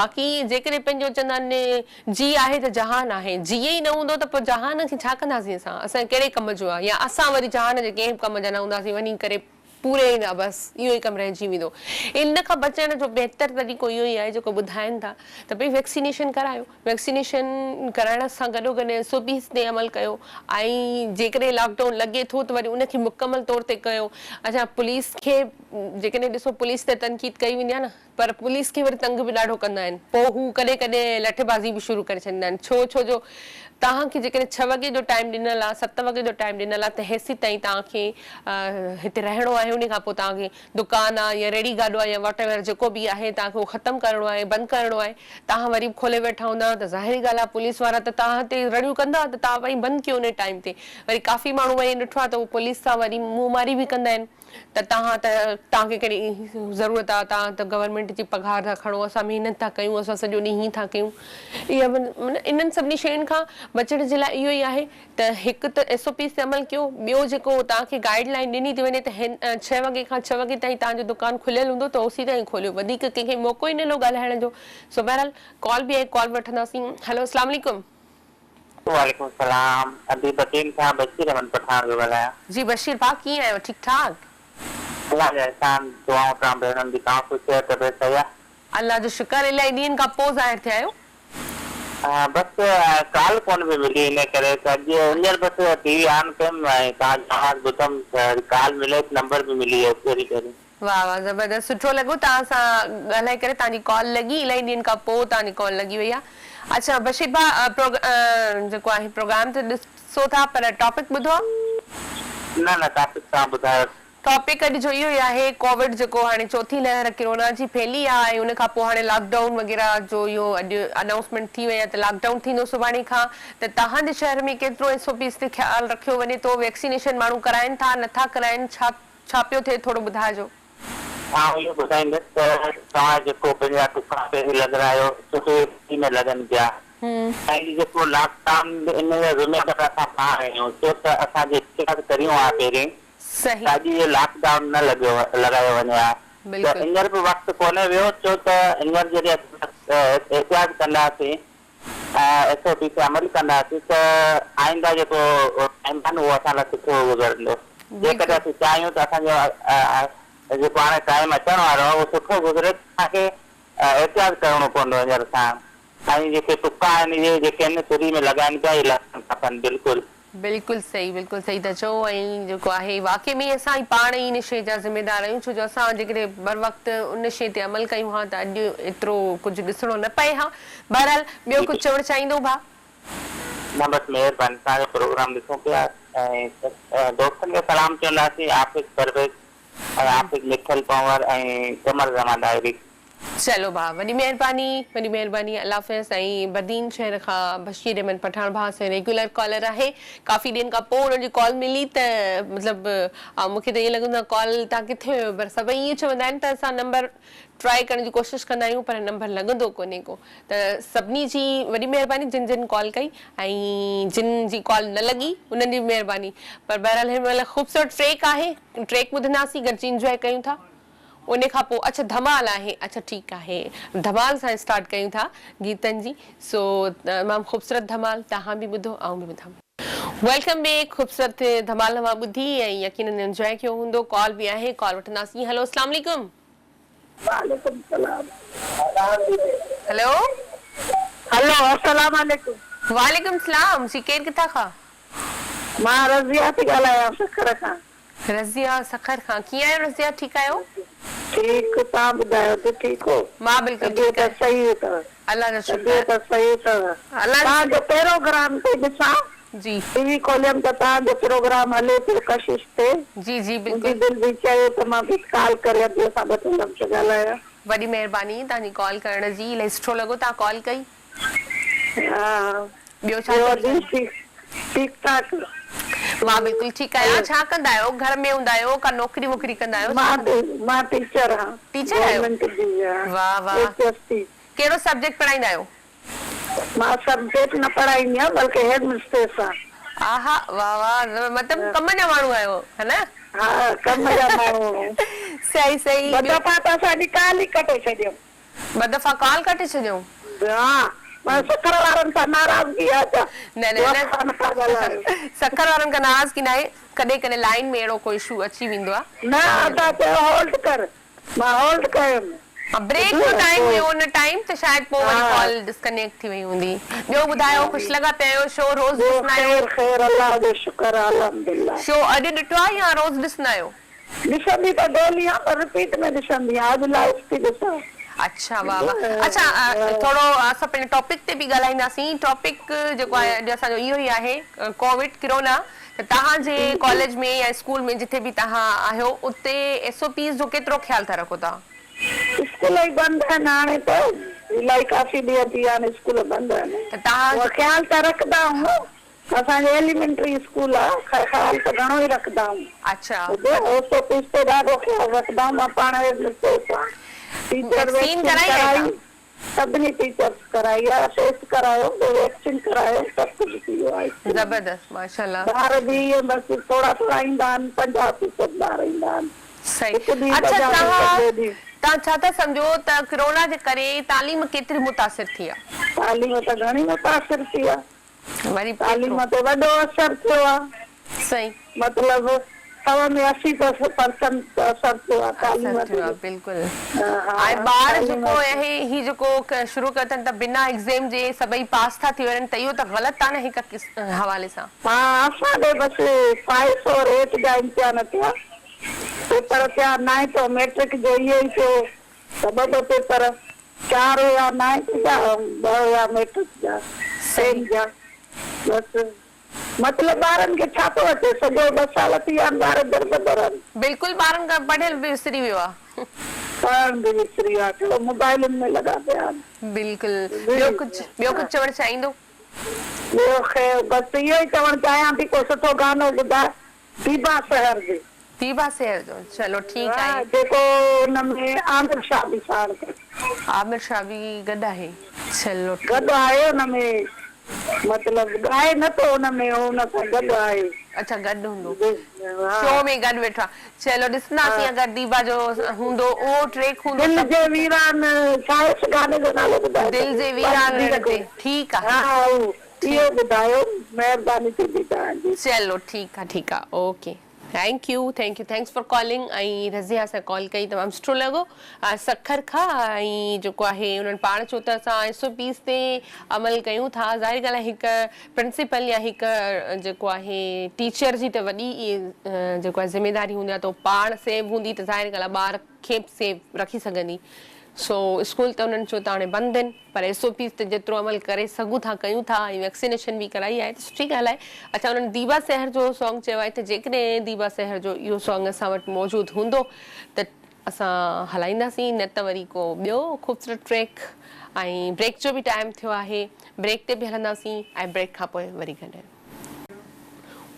باقي جيڪڏهن پنهنجو چوندا آهن جي آهي ته جهان آهي جيء ئي نه هوندو ته پوء جهان کي ڇا ڪنداسين اسان اسان جي ڪهڙي ڪم جو آهي يا اسان وري جهان جي ڪنهن به ڪم جا نه هونداسين وڃي ڪري پوري ايندا بس اهو ئي ڪم رهجي ويندو. ان کان بچڻ جو بهتر طريقو اهو ئي آهي جيڪو ٻڌائين ٿا ته ڀئي ويڪسينيشن ڪرايو ويڪسينيشن ڪرائڻ سان گڏو گڏ ايس او پيز تي عمل ڪيو ۽ جيڪڏهن لاڪ ڊائون لڳي ٿو ته وري ان کي مڪمل طور تي ڪيو اڇا پوليس کي جيڪڏهن ڏسو پوليس تي تنقيد ڪئي ويندي آهي نه پر پوليس کي وري تنگ به ڏاڍو ڪندا آهن پوء هو ڪڏهن ڪڏهن لٺ بازي به شروع ڪري ڇڏيندا آهن ڇو ڇو جو توهان کي جيڪڏهن ڇهه وڳي جو ٽائيم ڏنل آهي ست وڳي جو ٽائيم ڏنل آهي ته هيسي تائين توهان کي هتي رهڻو آهي انهي کان پوء توهان کي دڪان آهي يا ريڙهي گاڏو آهي يا واٽ ايور جيڪو به آهي توهان کي اهو ختم ڪرڻو آهي بند ڪرڻو آهي توهان وري به کولي ويٺا هوندا ته ظاهري ڳالهه آهي پوليس وارا ته توهان تي رڙيون ڪندا ته توهان ڀائي بند ڪيو انهي ٽائيم تي وري ڪافي ماڻهو وري ڏٺو آهي ته اهو پوليس سان وري منهن ماري به ڪندا آهن. ته توهان ته توهان کي ڪهڙي ضرورت آ توهان ته گورنمينٽ جي پگهار ٿا کڻو اسان محنت ٿا ڪيون اسان سڄو ڏينهن هيئن ٿا ڪيون اها معنيٰ انهن سڀني شين کان بچڻ جي لاء اهو ئي آهي ته هڪ ته ايس او پيز تي عمل ڪيو ٻيو جيڪو توهان کي گائيڊ لائين ڏني ٿي وڃي ته هن ڇهه وڳي کان ڇهه وڳي تائين توهان جو دڪان کليل هوندو ته اوسي تائين کوليو وڌيڪ ڪنهن کي موقعو ئي نه ڏيو ڳالهائڻ جو سو بهرحال ڪال به آهي ڪال وٺنداسين هلو اسلام عليڪم. وعليڪم السلام ادي بدين کان بشير احمد پٺاڻ پيو ڳالهايان. جي بشير ڀاء ڪيئن آهيو ٺيڪ ٺاڪ. الله جا احسان دعائون توهان ڀيڻن جي توهان خوش آهيو طبيعت صحيح آ. الله جو شڪر الائي ڏينهن کان پوء ظاهر ٿيا آهيو. بس ڪال ڪونه پئي ملي ان ڪري ته اڄ هينئر بس ٽي وي آن ڪيم ۽ توهان جو آواز ٻڌم ته وري ڪال ملي ته نمبر به ملي ويو پهرين پهرين. واه واه زبردست سٺو لڳو توهان سان ڳالهائي ڪري توهان جي ڪال لڳي الائي ڏينهن کان پوء توهان جي ڪال لڳي وئي آ اڇا بشير ڀاء جيڪو آهي پروگرام ته ڏسو ٿا پر ٽاپڪ ٻڌو آ؟ نه نه ٽاپڪ توهان ٻڌايو. ٽاپڪ اڄ جو اهو ئي آهي ڪووڊ جيڪو هاڻي چوٿين لهر ڪرونا جي ڦهلي آ ۽ ان کان پوء هاڻي لاڪ ڊائون وغيره جو اهو اڄ انائونسمينٽ ٿي وئي آ ته لاڪ ڊائون ٿيندو سڀاڻي کان ته توهان جي شهر ۾ ڪيترو ايس او پيز تي خيال رکيو وڃي ٿو ويڪسينيشن ماڻهو ڪرائن ٿا نٿا ڪرائن ڇا ڇا پيو ٿئي ٿورو ٻڌائجو. آئون اهو ٻڌائيندس ته توهان جيڪو پنهنجا دڪان پهرين لڳرايو سو اهي فري ۾ لڳن پيا ۽ هي جيڪو لاڪ ڊائون ان جا ذميوار اسان پاڻ آهيون ڇو ته اسان جي احتياط ڪريون ها پهرين ته اڄ اهو لاڪ ڊائون نه لڳيو لڳايو وڃي ها ته هينئر به وقت ڪونهي ويو ڇو ته هينئر جڏهن اسان احتياط ڪنداسين ايس او پي تي عمل ڪنداسين ته آئنده جيڪو ٽائيم آهي نه اهو اسان لاء سٺو گذرندو. جيڪڏهن اسين چاهيون ته اسان جو جيڪو هاڻي ٽائيم اچڻ وارو آهي اهو سٺو گذري ته اسان کي احتياط ڪرڻو پوندو هينئر سان ۽ جيڪي ٽڪا آهن اهي جيڪي آهن فري ۾ لڳائن پيا اهي لڳڻ کپن بلڪل. بلڪل صحيح بلڪل صحيح ٿا چئو ۽ جيڪو آهي واقعي ۾ اسان ئي پاڻ ئي ان شيء جا ذميدار آهيون ڇو جو اسان جيڪڏهن بروقت ان شيء تي عمل ڪيون ها ته اڄ ايترو ڪجهه ڏسڻو نه پئي ها بهرحال ٻيو جي ڪجهه چوڻ چاهيندو ڀاء. نه بس مهرباني توهان جو پروگرام ڏسون پيا ۽ دوستن کي سلام چونداسين عافظ پرويز ۽ حافظ مٺل پنهور ۽ قمر زمان ڏاهري. چلو ڀاء وڏي مهرباني وڏي مهرباني الله حافظ ۽ بدين شهر کان بشير احمد پٺاڻ ڀاء اسان جو ريگيولر ڪالر آهي ڪافي ڏينهن کان پوء انهن جي ڪال ملي ته مطلب مون کي ته ائين لڳندو آهي ڪال تان ڪٿي هيو پر سڀئي ائين چوندا آهن ته اسان نمبر ٽرائي ڪرڻ جي ڪوشش ڪندا آهيون پر نمبر لڳندو ڪونهي ڪو ته سڀني جي وڏي مهرباني جن جن ڪال ڪئي ۽ جن جي ڪال نه لڳي انهن جي به مهرباني پر بهرحال هن مهل خوبصورت ٽريڪ آهي ٽريڪ ٻڌنداسين گڏجي انجواء ڪيون ٿا ان کان پوء اڇا ڌمال آهي اڇا ٺيڪ آهي ڌمال سان اسٽارٽ ڪيون ٿا گيتن جي سو تمام خوبصورت ڌمال توهان به ٻڌو آئون به ٻڌان. Welcome back خوبصورت ڌمال اوهان ٻڌي ۽ يقينن انجواء ڪيو هوندو ڪال به آهي ڪال وٺنداسين هلو اسلام عليڪم. وعليڪم السلام. هلو. هلو السلام عليڪم. وعليڪم السلام جي ڪير ڪٿان کان. مان رضيه ٿي ڳالهايان سکر کان. رضيه سکر کان ڪيئن آهيو رضيه ٺيڪ آهيو. ٺيڪ توهان ٻڌايو تون ٺيڪ هو. مان بلڪل ٺيڪ طبيعت آهيان صحيح اٿو. الله جو شڪر طبيعت صحيح اٿو. الله جو توهان جو شڪر. پروگرام پئي ڏسان. جي. ٽي وي کوليم ته توهان جو پروگرام هلي پيو ڪشش تي. جي جي منهنجي بلڪل. دل به چيو ته مان به ڪال ڪريان ادي سان ٻه ٽي لفظ ڳالهايان. وڏي مهرباني توهان جي ڪال ڪرڻ جي الاهي سٺو لڳو توهان ڪال ڪئي. ها ٻيو ڇا ٻيو چوڻ ادي چاهيو. ٺيڪ ٺيڪ ٺاڪ. مان بلڪل ٺيڪ آهيان ڇا ڪندا آهيو گهر ۾ هوندا آهيو ڪا نوڪري ووڪري ڪندا آهيو ڇا مان ڪندا آهيو. مان ٽيچر آهيان ٽيچر آهيو گورنمينٽ جي واه واه ايچ ايس ٽي. ڪهڙو سبجيڪٽ پڙهائيندا آهيو. مان سبجيڪٽ نه پڙهائيندي آهيان بلڪه هيڊ مسٽريس آهيان. آها واه واه مطلب ڪم جا ماڻهو آهيو ها نه. ها ڪم جا ماڻهو آهيون. صحيح صحيح ٻه دفعا ته اسان جي ڪال ئي ڪٽي ڇڏيائون. ٻه دفعا ڪال ڪٽي ڇڏيائون. ها معنيٰ سکر وارن سان ناراضگي آهي ڇا نه جو نه اسان نٿا ڳالهايون. سکر وارن کان ناراضگي ناهي ڪڏهن ڪڏهن لائين ۾ اهڙو ڪو اشو اچي ويندو آهي. نه ادا چيو هولڊ ڪر مان هولڊ ڪيم. ها بريڪ جو ٽائيم هيو ان ٽائيم ته شايد پوء وري ڪال ڊسڪنيڪٽ ٿي وئي هوندي. ٻيو ٻڌايو خوش لڳا پيا آهيو شو روز ٻيو ڏسندا آهيو؟ خير خير الله جو شڪر آ الحمدلله. شو اڄ ڏٺو آ يا روز ڏسندا آهيو؟ ڏسندي ته ڊيلي آهيان پر رپيٽ ۾ ڏسندي آهيان اڄ لائيو ٿي ڏسان. اڇا واه واه اڇا ٿورو اسان پنهنجي ٽاپڪ تي به ڳالهائينداسين ٽاپڪ جيڪو آهي اڄ اسان جو اهو ئي آهي ڪووڊ ڪرونا ته توهان جي ڪاليج ۾ يا اسڪول ۾ جٿي به توهان آهيو اتي ايس او پيز جو ڪيترو خيال ٿا رکو توهان؟ اسڪول ئي بند آهن هاڻي ته الائي ڪافي ڏينهن ٿي ويا آهن اسڪول بند آهن ته توهان اهو خيال ته رکندا آهيون اسان جي ايليمينٽري اسڪول آهي خيال ته گهڻو ئي رکندا آهيون اڇا ايس او پيز تي ڏاڍو خيال رکندا آهيون مان پاڻ هيڊ مسٽريس آهيان ٽيچر ويڪسين ويڪسين ڪرائي آهي ڪرائي توهان؟ سڀني ٽيچرس ڪرائي آ ٽيسٽ ڪرايو ٻيو ويڪسين ڪرايو سڀ ڪجهه ٿي ويو آ اسڪول ۾ زبردست ماشاءالله. ٻار به ائين بس ٿورا ٿورا ايندا آهن 50 فيصد ٻار ايندا آهن صحيح هڪ ڏينهن اڇا ٻه جا توهان ٻئي ڏينهن. توهان ڇا ٿا سمجهو ته ڪرونا جي ڪري تعليم ڪيتري متاثر ٿي آ؟ تعليم ته گهڻي متاثر ٿي آ. وري تعليم ڪيترو؟ تي وڏو اثر ٿيو آ. صحيح. مطلب سو ۾ 80 پرسنٽ اثر ٿيو آ تعليم اثر تي. ٿيو آ بلڪل. ها ۽ ٻار تعليم جيڪو آهي هي جيڪو شروع ڪيو اٿن ته بنا ايگزيم جي سڀئي پاس ٿا ٿي وڃن ته اهو ته غلط آ نه هڪ حوالي سان. ها اسان ڏي بس فائيو سو ريٽ جا امتحان ٿيا پيپر ٿيا نائنٿ ۽ ميٽرڪ جو اهو ئي ٿيو ته ٻه ٻه پيپر چار هيا نائنٿ جا ۽ ٻه هيا ميٽرڪ جا ٽين جا بس مطلب ٻارن کي ڇا ٿو اچي سڄو ٻه سال ٿي ويا آهن ٻار دربدر آهن. بلڪل ٻارن کان پڙهيل به وسري ويو آ. پڙهڻ به وسري ويو آ ڇو موبائلن ۾ لڳا پيا آهن. بلڪل ٻيو ڪجهه ٻيو ڪجهه چوڻ چاهيندو. ٻيو خير بس اهو ئي چوڻ چاهيان ٿي ڪو سٺو گانو ٻڌاء ديبا سحر جو. ديبا سحر جو چلو ٺيڪ آهي. جيڪو ان ۾ عامر شاھ به ساڻ اٿس. عامر شاھ به گڏ آهي چلو ٺيڪ. گڏ آهي ان ۾ مطلب ڳائي نه ٿو ان ۾ هو ان سان گڏ آهي. اڇا گڏ هوندو شو ۾ گڏ ويٺو آهي چلو ڏسنداسين اگر ديبا جو هوندو اهو ٽريڪ هوندو دل جي ويران ڇا آهي گاني جو نالو ٻڌايو دل جي ويران رڻ تي ٺيڪ آهي. ها اهو ٻڌايو مهرباني ٿيندي توهان جي. چلو ٺيڪ آ ٺيڪ آ okay. Thank you thank you thanks for calling ۽ Razia اسان ڪال ڪئي تمام سٺو لڳو سکر کان ۽ جيڪو آهي انهن پاڻ چيو ته اسان ايس او پيز تي عمل ڪيون ٿا ظاهري ڳالهه آهي هڪ پرنسپل يا هڪ جيڪو آهي ٽيچر جي ته وڏي جيڪو آهي ذميداري هوندي آهي ته پاڻ سيو هوندي ته ظاهري ڳالهه آهي ٻار کي به سيو رکي سگهندي سو اسڪول ته انهن چيو ته هاڻي بند آهن پر ايس او پيز تي جيترو عمل ڪري سگهون ٿا ڪيون ٿا ۽ ويڪسينيشن به ڪرائي آهي ته سٺي ڳالهه آهي. اڇا انهن ديبا سحر جو سانگ چيو آهي ته جيڪڏهن ديبا سحر جو اهو سانگ اسان وٽ موجود هوندو ته اسان هلائينداسين نه ته وري ڪو ٻيو خوبصورت ٽريڪ ۽ بريڪ جو به ٽائيم ٿيو آهي بريڪ تي به هلنداسين ۽ بريڪ کان پوء وري گڏ.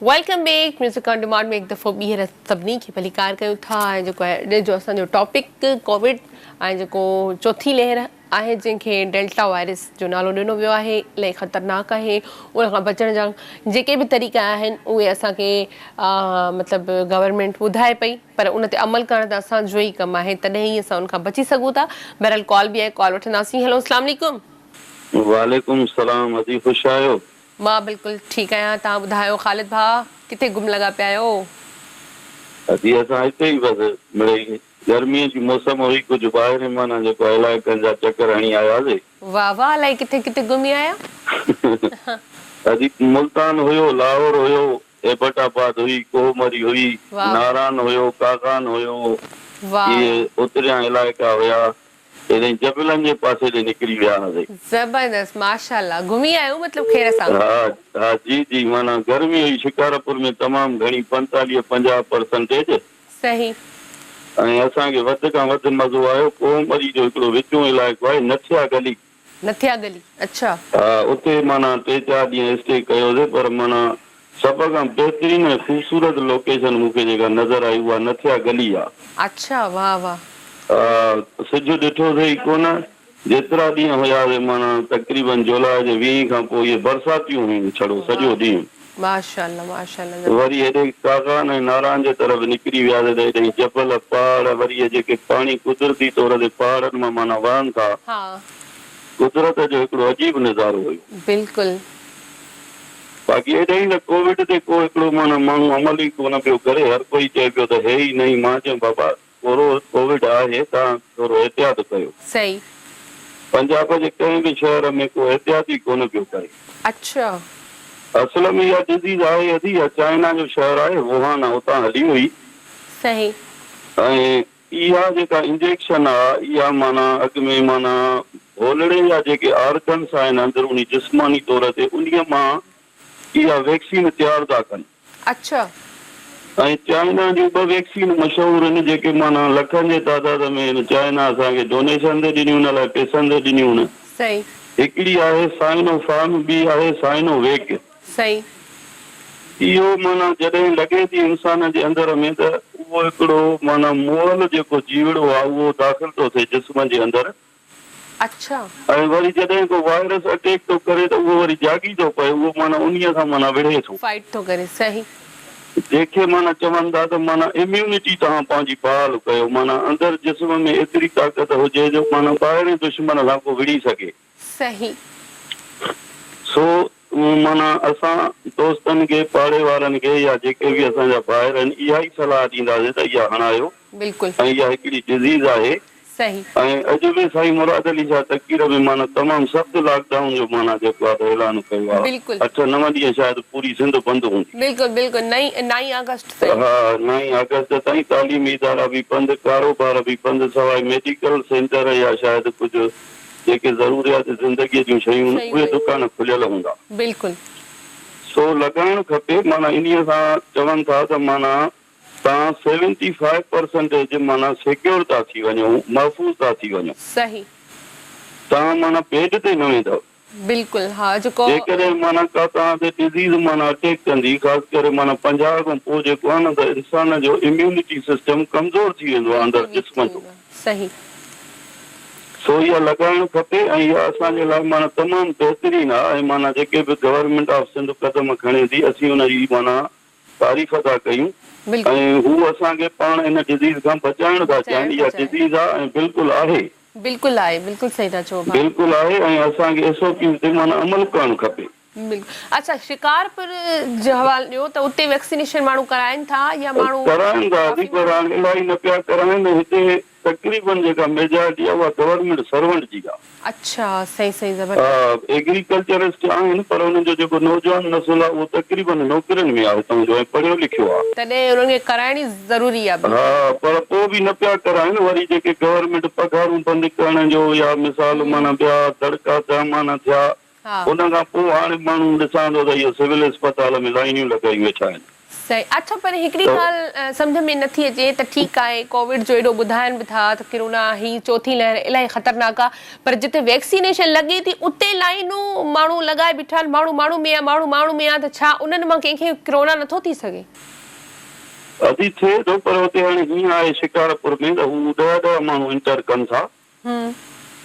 Welcome back music on demand ۾ هڪ دفعو ٻيهر سڀني کي ڀليڪار ڪيون ٿا ۽ جيڪو آهي اڄ جو اسان جو ٽاپڪ ڪووڊ ۽ جيڪو چوٿين لهر آهي جنهن کي ڊيلٽا وائرس جو نالو ڏنو ويو آهي الاهي خطرناڪ آهي ان کان بچڻ جا جيڪي به طريقا آهن اهي اسان کي مطلب گورنمينٽ ٻڌائي پئي پر ان تي عمل ڪرڻ ته اسان جو ئي ڪم آهي تڏهن ئي اسان ان کان بچي سگهون ٿا بهرحال ڪال به آهي ڪال وٺنداسين هيلو اسلام عليڪم. وعليڪم السلام ادي خوش آهيو. مان بلڪل ٺيڪ آهيان توهان ٻڌايو خالد ڀاء ڪٿي گم لڳا پيا آهيو. ادي اسان هتي ئي بس مڙئي گرمي جي موسم هئي ڪجهه ٻاهرين معنيٰ جيڪو علائقن جا چڪر هڻي آياسي. واه واه الائي ڪٿي ڪٿي گهمي آيا. ادي ملتان هيو لاهور هيو ايبٽ آباد هئي ڪوهه مري هئي ناران هيو ڪاغان هيو اهي اتريان علائقا هيا. هيڏانهن جبلن جي پاسي ڏي نڪري ويا هئاسين. زبردست ماشاءالله گهمي آيو مطلب خير سان. ها ها جي جي معنيٰ گرمي هئي شڪارپور ۾ تمام گهڻي 45 50 پرسنٽيج. صحيح. ۽ اسان کي وڌ کان وڌ مزو آيو ڪوهه مري جو هڪڙو وچون علائقو آهي نٿيا گلي. نٿيا گلي اڇا. ها اتي معنيٰ ٽي چار ڏينهن اسٽي ڪيوسين پر معنيٰ سڀ کان بهترين ۽ خوبصورت لوڪيشن مون کي جيڪا نظر آئي اها نٿيا گلي آ. اڇا واه واه. ها سج ڏٺوسين ئي ڪونه جيترا ڏينهن هياسين معنيٰ تقريبن جولاء جي ويهين کان پوء اهي برساتيون هيون ڇڙو سڄو ڏينهن. ماشاءالله ماشاءالله زبردست. وري هيڏي ڪاغان ۽ ناران جي طرف نڪري وياسين ته هيڏي جبل پهاڙ وري اهي جيڪي پاڻي قدرتي طور تي پهاڙن مان معنيٰ وهن ٿا. ها. قدرت جو هڪڙو عجيب نظارو هيو. بلڪل. باقي هيڏي ئي نه ڪووڊ تي ڪو هڪڙو معنيٰ ماڻهو عمل ئي ڪونه پيو ڪري هر ڪوئي چئي پيو ته هي ئي نئين مان چيم بابا ٿورو ڪووڊ آهي توهان ٿورو احتياط ڪيو. صحيح. پنجاب جي ڪنهن به شهر ۾ ڪو احتياط ئي ڪونه پيو ڪري. اڇا. اصل ۾ اها ڊزيز آهي ادي اها چائنا جو شهر آهي ووهان آ اتان هلي هئي. صحيح. ۽ اها جيڪا انجيڪشن آ اها معنيٰ اڳ ۾ معنيٰ ڀولڙي جا جيڪي آرگنس آهن اندروني جسماني طور تي انهي مان اها ويڪسين تيار ٿا ڪن. اڇا. ۽ چائنا جون ٻه ويڪسين مشهور آهن جيڪي معنيٰ لکن جي تعداد ۾ هن چائنا اسان کي ڊونيشن تي ڏنيون الائي پئسن تي ڏنيون. صحيح. هڪڙي آهي سائنو فارم ٻي آهي سائنو ويڪ. صحيح. اهو معنيٰ جڏهن لڳي ٿي انسان جي اندر ۾ ته اهو هڪڙو معنيٰ مئل جيڪو جيوڙو آهي اهو داخل ٿو ٿئي جسم جي اندر. اڇا. ۽ وري جڏهن ڪو وائرس اٽيڪ ٿو ڪري ته اهو وري جاڳي ٿو پئي اهو معنيٰ انهيء سان معنيٰ وڙهي ٿو. فائٽ ٿو ڪري صحيح. جنهن کي معنيٰ چون ٿا ته معنيٰ اميونٽي توهان پنهنجي بحال ڪيو معنيٰ اندر جسم ۾ ايتري طاقت هجي جو معنيٰ ٻاهرين دشمن سان ڪو وڙهي سگهي. صحيح. سو معنيٰ اسان دوستن کي پاڙي وارن کي يا جيڪي به اسان جا ڀائر آهن اها ئي صلاح ڏينداسين ته اها هڻايو بلڪل. ۽ اها هڪڙي ڊزيز آهي صحيح. ۽ اڄ به سائين مراد علي شاهه تقرير ۾ معنيٰ تمام سخت لاڪ ڊائون جو معنيٰ جيڪو آهي ته اعلان ڪيو آهي بلڪل. اٺ نو ڏينهن شايد پوري سنڌ بند هوندي. بلڪل بلڪل نائين نائين آگسٽ تائين. ها نائين آگسٽ تائين تعليمي ادارا به بند ڪاروبار به بند سواء ميڊيڪل سينٽر يا شايد ڪجهه جيڪي ضروريات زندگيء جون شيون آهن اهي دڪان کليل هوندا. بلڪل. سو لڳائڻ کپي معنيٰ انهيء سان چون ٿا ته معنيٰ توهان سيونٽي فائيو پرسنٽيج معنيٰ سيڪيور ٿا ٿي وڃو محفوظ ٿا ٿي وڃو. صحيح. توهان معنيٰ بيڊ تي نه ويندؤ. بلڪل ها جيڪو. جيڪڏهن معنيٰ ڪا توهان تي ڊزيز معنيٰ اٽيڪ ڪندي خاص ڪري معنيٰ 50 کان پوء جيڪو آهي نه ته انسان جو اميونٽي سسٽم ڪمزور ٿي ويندو آهي اندر جسم جو. صحيح. سو اها لڳائڻ کپي ۽ اها اسان جي لاء معنيٰ تمام بهترين آهي ۽ معنيٰ جيڪي به گورنمينٽ آف سنڌ قدم کڻي ٿي اسين ان جي معنيٰ تعريف ٿا ڪيون ۽ هو اسان کي پاڻ ان ڊزيز کان بچائڻ ٿا چاهين اها ڊزيز آهي ۽ بلڪل آهي. بلڪل آهي بلڪل صحيح ٿا چئو ڀاء. بلڪل آهي ۽ اسان کي ايس او پيز تي معنيٰ عمل ڪرڻ کپي. بلڪل اڇا شڪارپور جو حوالو ڏيو ته اتي ويڪسينيشن ماڻهو ڪرائين ٿا يا ماڻهو ڪرائين ٿا ڪافي ادي پر هاڻي الاهي نه پيا ڪرائين هتي تقريبن جيڪا ميجارٽي آهي اها گورنمينٽ سرونٽ جي آهي. اڇا صحيح صحيح زبردست. ها ايگريڪلچرسٽ آهن پر انهن جو جيڪو نوجوان نسل آهي اهو تقريبن نوڪرين ۾ آهي هتان جو ۽ پڙهيو لکيو آهي. تڏهن انهن کي ڪرائڻي ضروري آهي بلڪل. ها پر پوء به نه پيا ڪرائين وري جيڪي گورنمينٽ پگهارون بند ڪرڻ جو يا مثال معنيٰ ٻيا دڙڪا دهمانا ٿيا ان کان پوء هاڻي ماڻهو ڏسان ٿو ته اهو سول اسپتال ۾ لائينيون لڳايون ويٺا آهن. صحيح اڇا پر هڪڙي ڳالهه سمجهه ۾ نٿي اچي ته ٺيڪ آهي ڪووڊ جو ايڏو ٻڌائن به ٿا ته ڪرونا هي چوٿين لهر الاهي خطرناڪ آهي پر جتي ويڪسينيشن لڳي ٿي اتي لائينون ماڻهو لڳائي بيٺا آهن ماڻهو ماڻهو ۾ آهي ماڻهو ماڻهو ۾ آهي ته ڇا انهن مان ڪنهن کي ڪرونا نٿو ٿي سگهي؟ ادي ٿئي ٿو پر اتي هاڻي هيئن آهي شڪارپور ۾ ته هو ڏهه ڏهه ماڻهو انٽر ڪن ٿا.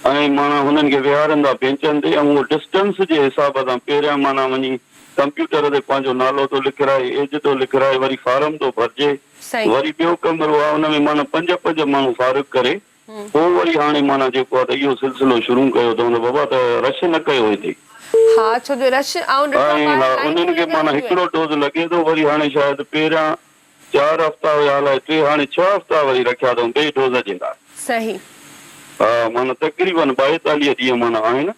۽ معنيٰ هنن کي ويهارين ٿا بينچن تي ۽ اهو ڊسٽنس جي حساب سان پهريان معنيٰ وڃي ڪمپيوٽر تي پنهنجو نالو ٿو لکرائي ايج ٿو لکرائي وري فارم ٿو ڀرجي وري ٻيو ڪمرو آهي ان ۾ معنيٰ پنج پنج ماڻهو فارغ ڪري پوء وري هاڻي معنيٰ جيڪو آهي ته اهو سلسلو شروع ڪيو اٿئون ته بابا ته رش نه ڪيو هتي. ها ڇو جو رش آئون ڏٺو آهي ۽ ها ٻاهر لائينون انهن کي لڳل معنيٰ هونديون هڪڙو آهن. ڊوز لڳي ٿو وري هاڻي شايد پهريان چار هفتا هيا الائي ٽي هاڻي ڇهه هفتا وري رکيا اٿئون ٻئي ڊوز جي لاء. صحيح. ها معنيٰ تقريبن 42 ڏينهن معنيٰ آهن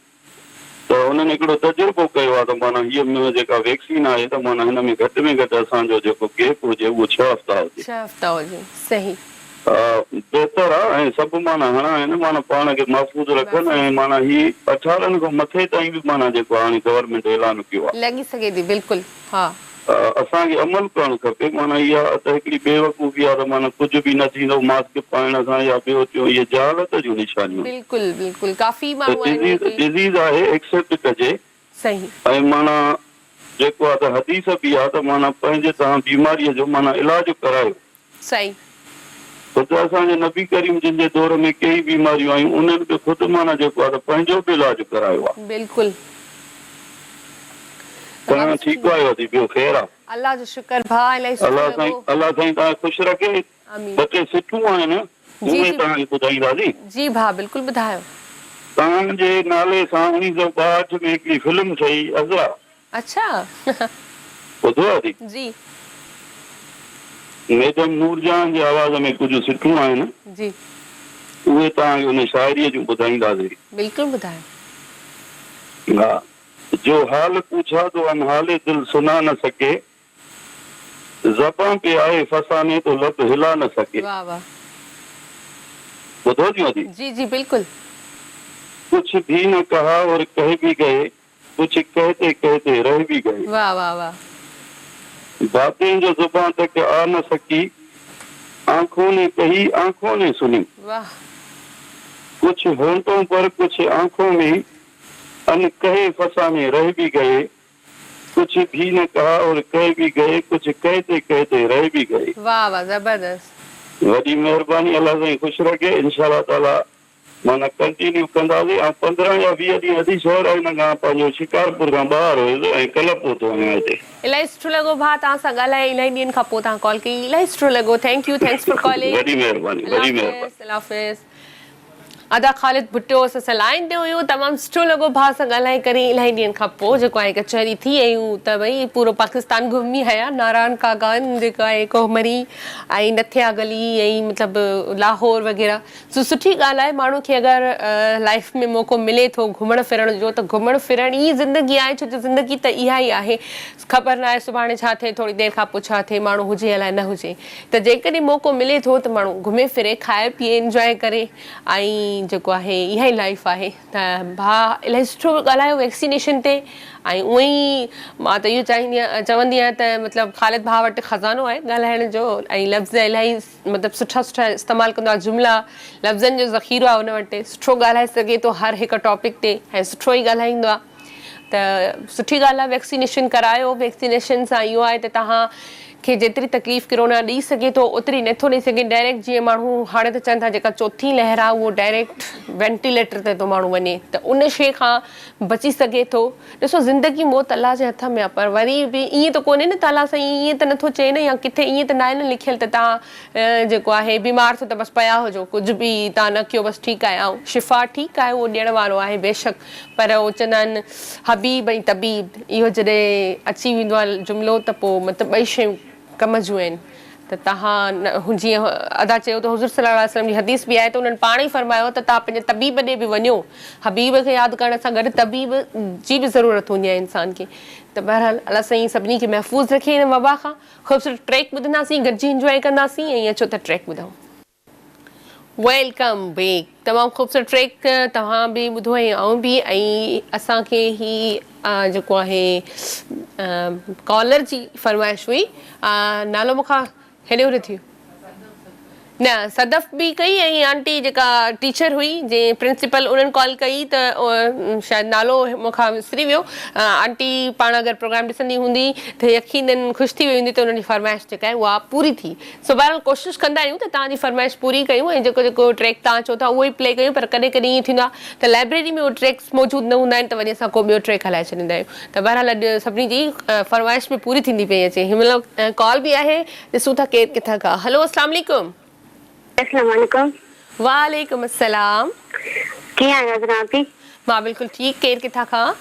ته انهن هڪڙو تجربو ڪيو آهي ته معنيٰ هيء جيڪا ويڪسين آهي ته معنيٰ هن ۾ گهٽ ۾ گهٽ اسان جو جيڪو گيپ هجي اهو ڇهه هفتا هجي. ڇهه هفتا هجي صحيح. ها بهتر آهي ۽ سڀ معنيٰ هڻائن معنيٰ پاڻ کي محفوظ رکن ۽ معنيٰ هي اٺارهن کان مٿي تائين به معنيٰ جيڪو هاڻي گورنمينٽ اعلان ڪيو آهي. لڳي سگهي ٿي بلڪل ها. اسان کي عمل ڪرڻ کپي معنيٰ اها ته هڪڙي بيوقوفي آهي ته معنيٰ ڪجهه به نه ٿيندو ماسڪ پائڻ سان يا ٻيو ٽيون اهي جهالت جون نشانيون آهن. بلڪل بلڪل ڪافي ته ماڻهو آهن ڊزيز جيڪي. ڊزيز آهي ايڪسيپٽ ڪجي صحيح. ۽ معنيٰ جيڪو آهي ته حديث به آهي ته معنيٰ پنهنجي توهان بيماريء جو معنيٰ علاج ڪرايو. صحيح. خود اسان جي نبي ڪريم جن جي دور ۾ ڪيئي بيماريون آيون انهن به خود معنيٰ جيڪو آهي ته پنهنجو به علاج ڪرايو آهي. بلڪل. توهان ٺيڪ آهيو ادي ٻيو خير آ. الله جو شڪر ڀاء الاهي سٺو الله سائين لڳو. الله سائين توهان کي خوش رکي. آمين. ٻه ٽي سٽون آهن جي اهي جي توهان کي ٻڌائينداسين. جي ڀاء بلڪل ٻڌايو. توهان جي نالي سان 1962 ۾ هڪڙي فلم ٺهي عذرا. اڇا. ٻڌو ادي. جي. ميڊم نورجهان جي آواز ۾ ڪجهه سٽون آهن. جي. اهي توهان کي ان شاعريء جون ٻڌائينداسين. بلڪل ٻڌايو. ها. جو حال پوڇا تو هم حال دل سنا نه سڪي. زبان پي آئي فساني تو لب هلا نه سڪي. واه واه. ٻڌو ٿيون ادي. جي جي بلڪل. ڪڇ ڀي نه ڪها اور ڪهه ڀي گئي. ڪڇ ڪهتي ڪهتي رهه ڀي گئي. واه واه واه. باتين جو زبان تڪ آ نه سڪي. آنکون ني ڪهي آنکون ني سني. واه. ڪڇ هونٽون پر ڪڇ آنکون ۾. ان ڪهي فساني رهه ڀي گئي. ڪڇ ڀي نه ڪها اور ڪهه ڀي گئي. ڪڇ ڪهتي ڪهتي رهه ڀي گئي. واه واه زبردست. وڏي مهرباني الله سائين خوش رکي انشاء الله تعالي معنيٰ ڪنٽينيو ڪنداسين. آئون 15 يا 20 ڏينهن ادي شهر هن کان پنهنجو شڪارپور کان ٻاهر هيس ۽ ڪلهه پهتو آهيان هتي. الاهي سٺو لڳو ڀاء توهان سان ڳالهائي الاهي ڏينهن کان پوء توهان ڪال ڪئي الاهي سٺو لڳو thank you thanks for calling وڏي مهرباني الله وڏي مهرباني. حافظ الله حافظ ادا خالد ڀٽو اسان سان لائين تي هيو تمام سٺو لڳو ڀاء سان ڳالهائي ڪري الاهي ڏينهن کان پوء جيڪو آهي ڪچهري ٿي ۽ هو ته ڀئي پورو پاڪستان گهمي آيا ناران ڪاغان جيڪو آهي ڪوهمري ۽ نٿيا گلي ۽ مطلب لاهور وغيره سو سٺي ڳالهه آهي ماڻهو کي اگر لائيف ۾ موقعو ملي ٿو گهمڻ ڦرڻ جو ته گهمڻ ڦرڻ ئي زندگي آهي ڇو جو زندگي ته اها ئي آهي خبر ناهي سڀاڻي ڇا ٿئي ٿوري دير کان پوء ڇا ٿئي ماڻهو هجي الائي نه هجي ته جيڪڏهن موقعو ملي ٿو ته ماڻهو گهمي ڦري کائي پيئي انجواء ڪري ۽ جيڪو آهي اها ئي لائيف آهي ته ڀاء الاهي سٺو ڳالهايو ويڪسينيشن تي ۽ اونئن ئي مان ته اهو چاهيندي چوندي آهيان ته مطلب خالد ڀاء وٽ خزانو آهي ڳالهائڻ جو ۽ لفظ الاهي مطلب سٺا سٺا استعمال ڪندو آهي جملا لفظن جو ذخيرو آهي ان وٽ سٺو ڳالهائي سگهي ٿو هر هڪ ٽاپڪ تي ۽ سٺو ئي ڳالهائيندو آهي ته سٺي ڳالهه آهي ويڪسينيشن ڪرايو ويڪسينيشن سان اهو آهي ته توهان کي جيتري تڪليف ڪرونا ڏئي سگهي ٿو اوتري نٿو ڏئي سگهي ڊائريڪٽ جيئن ماڻهو هاڻي ته چون ٿا جيڪا چوٿين لهر آهي اهو ڊائريڪٽ وينٽيليٽر تي ٿو ماڻهو وڃي ته ان شي کان بچي سگهي ٿو ڏسو زندگي موت الله جي هٿ ۾ آهي پر وري به ائين ته ڪونهي نه ته الله سائين ائين ته نٿو چئي نه يا ڪٿي ائين ته ناهي نه لکيل ته توهان جيڪو آهي بيمار ٿيو ته بس پيا هجو ڪجهه به توهان نه ڪيو بس ٺيڪ آهي آئون شفا ٺيڪ آهي اهو ڏيڻ وارو آهي بيشڪ پر هو چوندا آهن حبيب ۽ طبيب اهو جڏهن اچي ويندو آهي جملو ته پوء مطلب ٻئي شيون ڪم جون آهن ته توهان جيئن ادا چيو ته حضور صلي الله عليه وسلم جي حديث به آهي ته انهن پاڻ ئي فرمايو ته توهان پنهنجي طبيب ڏي به وڃو حبيب کي ياد ڪرڻ سان گڏ طبيب جي به ضرورت هوندي آهي انسان کي ته بهرحال الله سائين سڀني کي محفوظ رکي هن وبا کان خوبصورت ٽريڪ ٻڌنداسين گڏجي انجواء ڪنداسين ۽ اچو ته ٽريڪ ٻڌون. Welcome back تمام خوبصورت ٽريڪ توهان به ٻڌو ۽ آئون به ۽ اسان کي هي جيڪو آهي ڪالر جي فرمائش هئي نالو مون کان هيڏي هوڏي ٿي ويو نه صدف به ڪئي ۽ آنٽي جيڪا ٽيچر هئي جنهن پرنسپل انهن ڪال ڪئي ته شايد نالو مون کان وسري ويو آنٽي پاڻ اگر پروگرام ڏسندي هوندي ته يقينن خوش ٿي وئي هوندي ته انهن جي فرمائش جيڪا آهي اها پوري ٿي سو بهرحال ڪوشش ڪندا آهيون ته توهان جي فرمائش پوري ڪيون ۽ جيڪو جيڪو ٽريڪ توهان چئو ٿا اهو ئي پلي ڪيون پر ڪڏهن ڪڏهن ائين ٿيندو آهي ته لائبريري ۾ اهي ٽريڪس موجود نه هوندا آهن ته وري اسان ڪو ٻيو ٽريڪ هلائي ڇڏيندا آهيون ته بهرحال اڄ سڀني جي فرمائش به پوري ٿيندي پئي اچي هن مهل ڪال به آهي ڏسون ٿا ڪير ڪٿان کان هلو اسلام عليڪم. اسلام عليڪم. وعليڪم السلام. ڪيئن آهيو عذرا آپي. مان بلڪل ٺيڪ ڪير ڪٿان کان.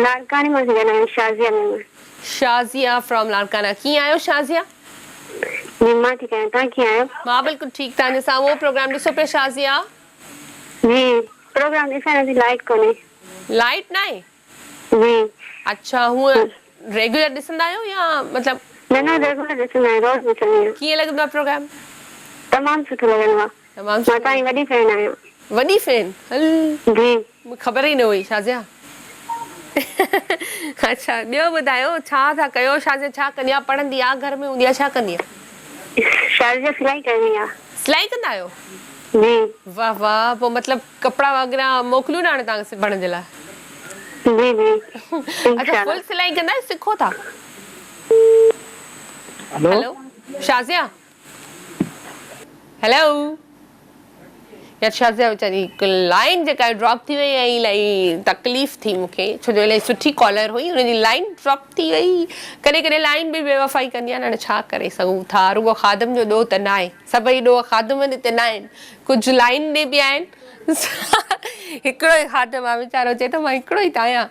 لاڙڪاڻي مان ٿي ڳالهايان شازيه ميمڻ. شازيه فرام لاڙڪاڻا ڪيئن آهيو شازيه. جي مان ٺيڪ آهيان توهان ڪيئن آهيو. مان بلڪل ٺيڪ توهان جي سامهون پروگرام ڏسو پيا شازيه. جي پروگرام ڏسان ٿي لائيٽ ڪونهي. لائيٽ ناهي. جي. اڇا هونء ريگيولر ڏسندا آهيو يا مطلب. نه نه ريگيولر ڏسندا آهيون روز ڏسندي آهيان. ڪيئن لڳندو آهي پروگرام. تمام سٺو لڳندو آهي. تمام سٺو. مان توهان جي وڏي فين آهيان. وڏي فين هل. جي. مون کي خبر ئي نه هئي شازيه. اڇا ٻيو ٻڌايو ڇا ٿا ڪيو شازيه ڇا ڪندي آ پڙهندي آ گهر ۾ هوندي آ ڇا ڪندي آ. شازيه سلائي ڪندي آ. سلائي ڪندا آهيو. جي. واه واه پوء مطلب ڪپڙا وغيره موڪليون نه هاڻي توهان کي سبڻ جي لاء. جي جي اڇا فل سلائي ڪندا آهيو سکو ٿا. هلو شازيه. هيلو يار شازيا ويچاري هڪ لائين جيڪا ڊراپ ٿي وئي ۽ الائي تڪليف ٿي مونکي ڇو جو الائي سٺي ڪالر هئي ان جي لائين ڊراپ ٿي وئي ڪڏهن ڪڏهن لائين به بيوفائي ڪندي آهي نه هاڻي ڇا ڪري سگهون ٿا رڳو خادم جو ڏوهه ته ناهي سڀئي ڏوهه خادم تي ته ناهن ڪجهه لائين ڏي به آهن هڪڙو ئي خادم آهي ويچارو چئي ٿو مان هڪڙو ئي ته آهيان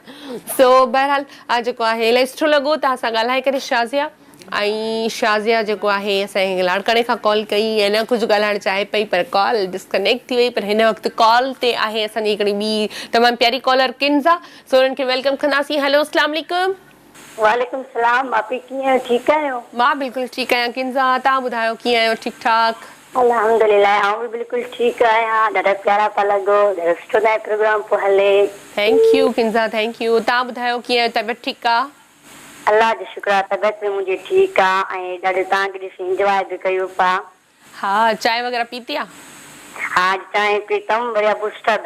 سو بهرحال جيڪو آهي الائي سٺو لڳو توهان سان ڳالهائي ڪري شازيا ۽ شازيا جيڪو آهي اسان کي لاڙڪاڻي کان ڪال ڪئي ۽ نه ڪجهه ڳالهائڻ چاهي پئي پر ڪال ڊسڪنيڪٽ ٿي وئي پر هن وقت ڪال تي آهي اسان جي هڪڙي ٻي تمام پياري ڪالر ڪنزا سو انهن کي welcome ڪنداسين هيلو اسلام عليڪم. وعليڪم السلام آپي ڪيئن آهيو ٺيڪ آهيو. مان بلڪل ٺيڪ آهيان ڪنزا توهان ٻڌايو ڪيئن آهيو ٺيڪ ٺاڪ. الحمدلله آئون به بلڪل ٺيڪ آهيان ڏاڍا پيارا پيا لڳو ڏاڍو سٺو توهان جو پروگرام پيو هلي. Thank you Kinza thank you توهان ٻڌايو ڪيئن آهيو طبيعت ٺيڪ آ. الله جو شڪر آ طبيعت به منهنجي ٺيڪ آ ۽ ڏاڍو توهان کي ڏسي انجواء به ڪيون پا. ها چانهه وغيره پيتي آ. ها اڄ چانهه پيتم وري ابو سٺا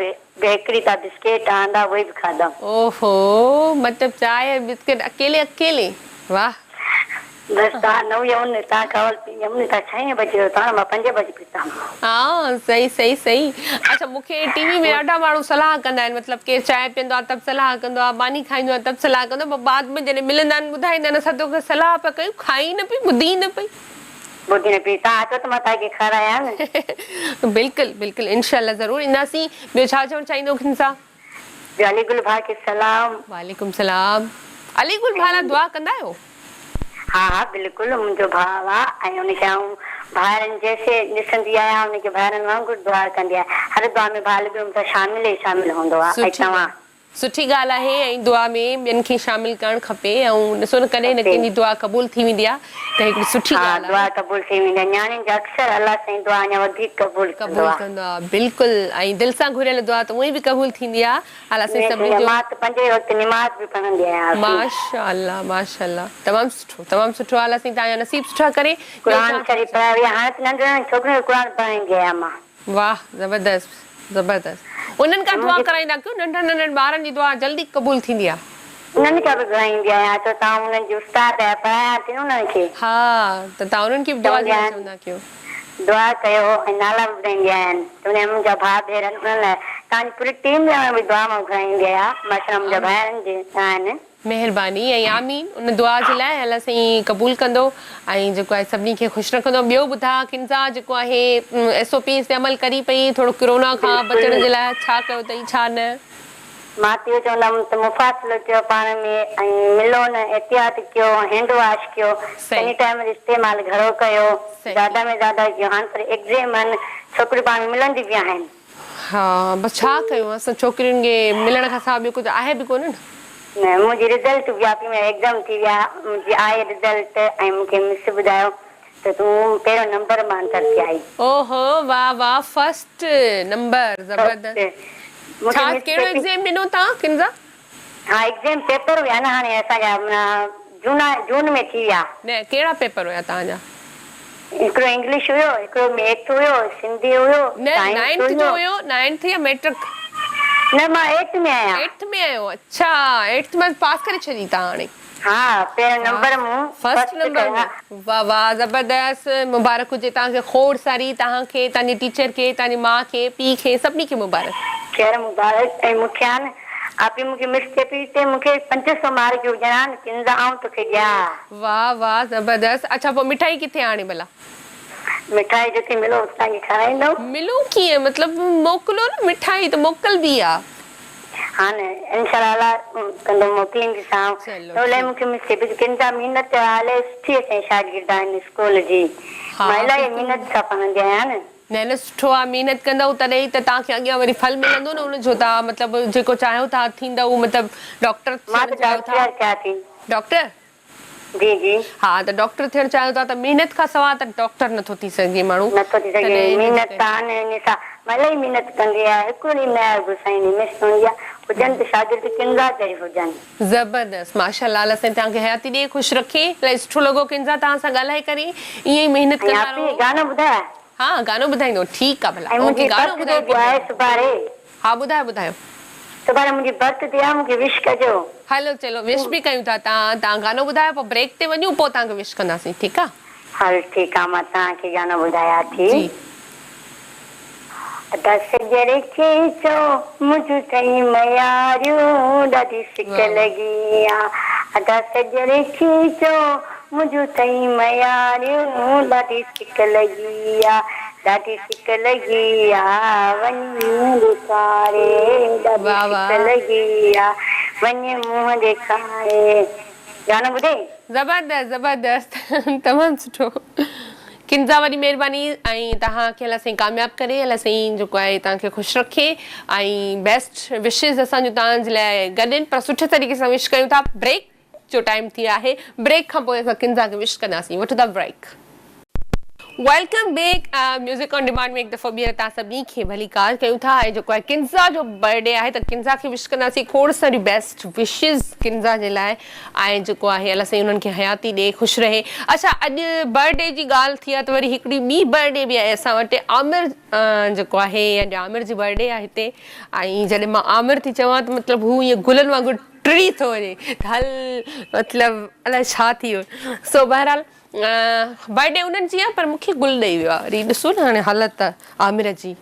بيڪري تان بسڪيٽ آندا اهي به کاڌم. اوهو مطلب چانهه ۽ بسڪيٽ اڪيلي اڪيلي واه. بس توهان نه هيؤ نه توهان کان اول پي ويم نه توهان ڇهين بجي هيو توهان مان پنجين بجي پيتم. ها صحيح صحيح صحيح اڇا مون کي ٽي وي ۾ ڏاڍا ماڻهو صلاح ڪندا آهن مطلب ڪير چانهه پيئندو آهي ته به صلاح ڪندو آهي ماني کائيندو آهي ته به صلاح ڪندو آهي پوء بعد ۾ جڏهن ملندا آهن ٻڌائيندا آهن اسان توکي صلاح پيا ڪيون کائين نه پئي ٻڌي نه پئي. ٻڌي نه پئي توهان اچو ته مان توهان کي کارايان. بلڪل بلڪل انشاء الله ضرور اينداسين ٻيو ڇا چوڻ چاهيندو کنزا. ٻيو علي گل ڀاء کي سلام. وعليڪم سلام علي گل ڀاء لاء دعا ڪندا آهيو. ها ها بلڪل منهنجو ڀاء آ ۽ ان کي آئون ڀائرن جيسي ڏسندي آهيان ان کي ڀائرن وانگر دعا ڪندي آهيان هر دعا ۾ ڀاء علي گل مون سان شامل ئي شامل هوندو آ ۽ سٺي توهان. سٺي ڳالهه آهي ۽ دعا ۾ ٻين کي شامل ڪرڻ کپي ۽ ڏسو نه ڪڏهن نه کپي ڪنهن جي دعا قبول ٿي ويندي آ ته هڪڙي سٺي ها ڳالهه دعا آهي. قبول ٿي ويندي آ نياڻين جا اڪثر الله سائين دعا اڃا وڌيڪ قبول ڪندو قبول آ. ڪندو آ بلڪل ۽ دل سان گهريل دعا ته اونئي به قبول ٿيندي آ الله سائين ائين سڀني ٿيندي آ جو مان ته پنجين وقت نماز به پڙهندي آهيان آپي. ماشاءالله ماشاءالله تمام سٺو تمام سٺو الله سائين توهان جا نصيب سٺا ڪري ٻيو قرآن ڇا چوڻ شريف چاهيندو. پڙهايو ويا هاڻي ته ننڍڙن ڇوڪرين کي قرآن پڙهائيندي آهيان مان. واه زبردست زبردست انهن ۽ کان دعا منهنجي ڪرائيندا ڪيو ننڍن ننڍن ٻارن جي دعا جلدي قبول ٿيندي آ. انهن کي به گهرائيندي آهيان ڇو ته آئون انهن جي استاد آهيان پڙهايان ٿي نه انهن کي. ها ته توهان انهن کي به دعا جي لاء چوندا ڪيو. دعا ڪيو ۽ نالا به ٻڌائيندي آهيان چوندي آهيان منهنجا ڀاء ڀينر آهن انهن لاء توهان جي پوري ٽيم لاء به دعا مان گهرائيندي آهيان ماشاءالله منهنجا ڀائرن جي آهن. مهرباني ۽ آمين ان دعا جي لاء الله سائين قبول ڪندو ۽ جيڪو آهي سڀني کي خوش رکندو ٻيو ٻڌاء ڪنزا جيڪو آهي ايس او پيز تي عمل ڪرين پئي ٿورو ڪرونا کان بچڻ جي لاء ڇا ڪيو اٿئي ڇا نه. مان ته اهو چوندم ته مفاصلو ڪيو پاڻ ۾ ۽ ملو نه احتياط ڪيو هينڊ واش ڪيو سينيٽائمر استعمال گهڻو ڪيو زياده ۾ زياده ڪيو هاڻ پر ايگزيم آهن ڇوڪريون پاڻ ۾ ملنديون به آهن. ها بس ڇا ڪيون اسان ڇوڪرين کي ملڻ کان سوا ٻيو ڪجهه آهي به ڪونه نه. نه منهنجي رزلٽ به آپي ۾ ايگزام ٿي ويا منهنجي آئي رزلٽ ۽ مون کي مس ٻڌايو ته تون پهريون نمبر مان انتر ٿي آئي. اوهو واه واه فرسٽ نمبر زبردست ڇا ڪهڙو ايگزيم ڏنو توهان ڪنزا. ها ايگزيم پيپر هيا نه هاڻي اسان جا معنيٰ جونا جون ۾ ٿي ويا. نه ڪهڙا پيپر هيا توهان جا. هڪڙو انگلش هيو هڪڙو ميٿ هيو سنڌي هيو نه سائنس نائنٿ جو هيو. هيو نائنٿ يا ميٽرڪ. نه مان ايٽٿ ۾ آهيان. ايٽٿ ۾ آهيو اڇا ايٽٿ مان پاس ڪري ڇڏي توهان هاڻي. ها پهريون نمبر مون فرسٽ نمبر ۾ واه واه زبردست مبارڪ هجي توهان کي کوڙ ساري توهان کي توهان جي ٽيچر کي توهان جي ماء کي پيء کي سڀني کي مبارڪ. خير مبارڪ ۽ مون کي آ نه آپي مون کي مس چئي پئي تي مون کي 500 مارڪ هجڻ ها نه ڪنزا آئون توکي ڏيان ها. واه واه زبردست اڇا پوء مٺائي ڪٿي آڻي ڀلا. مٺائي جتي ملو اتي توهان کي کارائيندم. ملون ڪيئن مطلب موڪلو نه مٺائي ته موڪلبي آ. ها نه انشاء الله الله ڪندو موڪلينديسانو چلو ته الائي ٺيڪ. مون کي مس چئي پئي ڪنزا محنت الائي سٺي اسان جي شاگرد آهن اسڪول جي ها مان الائي بلڪل. محنت سان پڙهندي آهيان نه. نه نه سٺو آ محنت ڪندؤ تڏهن ئي ته توهان کي اڳيان وري ڦل ملندو نه ان جو توهان مطلب جيڪو چاهيو ٿا ٿيندؤ مطلب ڊاڪٽر مان ٿيڻ ته چاهيو ٿا ڊاڪٽر ٿيان ٿي. ڊاڪٽر. جي جي. ها ته ڊاڪٽر ٿيڻ چاهيو ٿا ته محنت کان سوا ته ڊاڪٽر نٿو ٿي سگهي ماڻهو نٿو ٿي سگهي تڏهن ان جي محنت ڪري. ته آهي ان سان مان الائي محنت ڪندي آهيان هڪ ڏينهن نه آهي گسائيندي مس چوندي آهي هجن ته شاگرد ڪنزا جهڙي هجن. زبردست ماشاءالله الله سائين توهان کي حياتي ڏي خوش رکي الائي سٺو لڳو ڪنزا توهان سان ڳالهائي ڪري ائين ئي محنت ۽ ڪندا آپي رهو. گانو ٻڌايان. ها گانو ٻڌائيندو ٺيڪ آ ڀلا ۽ اوڪي منهنجي گانو برٿ ڊي ٻڌايو به پوء آهي سڀاڻي. ها ٻڌايو ٻڌايو. سڀاڻي منهنجي برٿ ڊي آ مونکي وش ڪجو. هلو چلو وش به ڪيون ٿا تان تان گانو ٻڌايو پوء بريڪ تي وڃون پوء توهان کي وش ڪنداسين ٺيڪ آ. هل ٺيڪ آ مان توهان کي گانو ٻڌايان ٿي. جي. ادا سڄڻ کي چئو منهنجون ٿئي مياريون ڏاڍي سڪ لڳي آ ادا سڄڻ کي چئو منهنجون ٿئي مياريون ڏاڍي سڪ لڳي آ ڏاڍي سڪ لڳي آ وڃ منهن ڏيکاري ڏاڍي سڪ لڳي آ وڃ منهن ڏيکاري گانو ٻڌئي. زبردست زبردست تمام سٺو ڪنزا وڏي مهرباني ۽ توهان کي الله سائين ڪامياب ڪري الله سائين جيڪو آهي توهان کي خوش رکي ۽ بيسٽ وشز اسان جون توهان جي لاء گڏ آهن پر سٺي طريقي سان وش ڪيون ٿا بريڪ جو ٽائيم ٿي آهي بريڪ کان پوء اسان ڪنزا کي وش ڪنداسين وٺون ٿا break. Welcome back music on demand ۾ هڪ دفعو ٻيهر توهان سڀني کي ڀليڪار ڪيون ٿا ۽ جيڪو آهي ڪنزا جو برٿ ڊي آهي ته ڪنزا کي وش ڪنداسين کوڙ ساريون بيسٽ وشز ڪنزا جي لاء ۽ جيڪو آهي الله سائين انهن کي حياتي ڏي خوش رهي اڇا اڄ برٿ ڊي جي ڳالهه ٿي آهي ته وري هڪڙي ٻي برٿ ڊي به آهي اسان وٽ عامر جيڪو آهي اڄ عامر جي برٿ ڊي آهي هتي ۽ جڏهن مان عامر ٿي چوان ته مطلب هو ائين گلن وانگر ٽڙي ٿو وڃي ته هل مطلب الائي ڇا ٿي ويو سو بهرحال برٿ ڊي انهن جي آهي پر مون کي گل ڏئي ويو آهي وري ڏسو نه هاڻي حالت عامر جي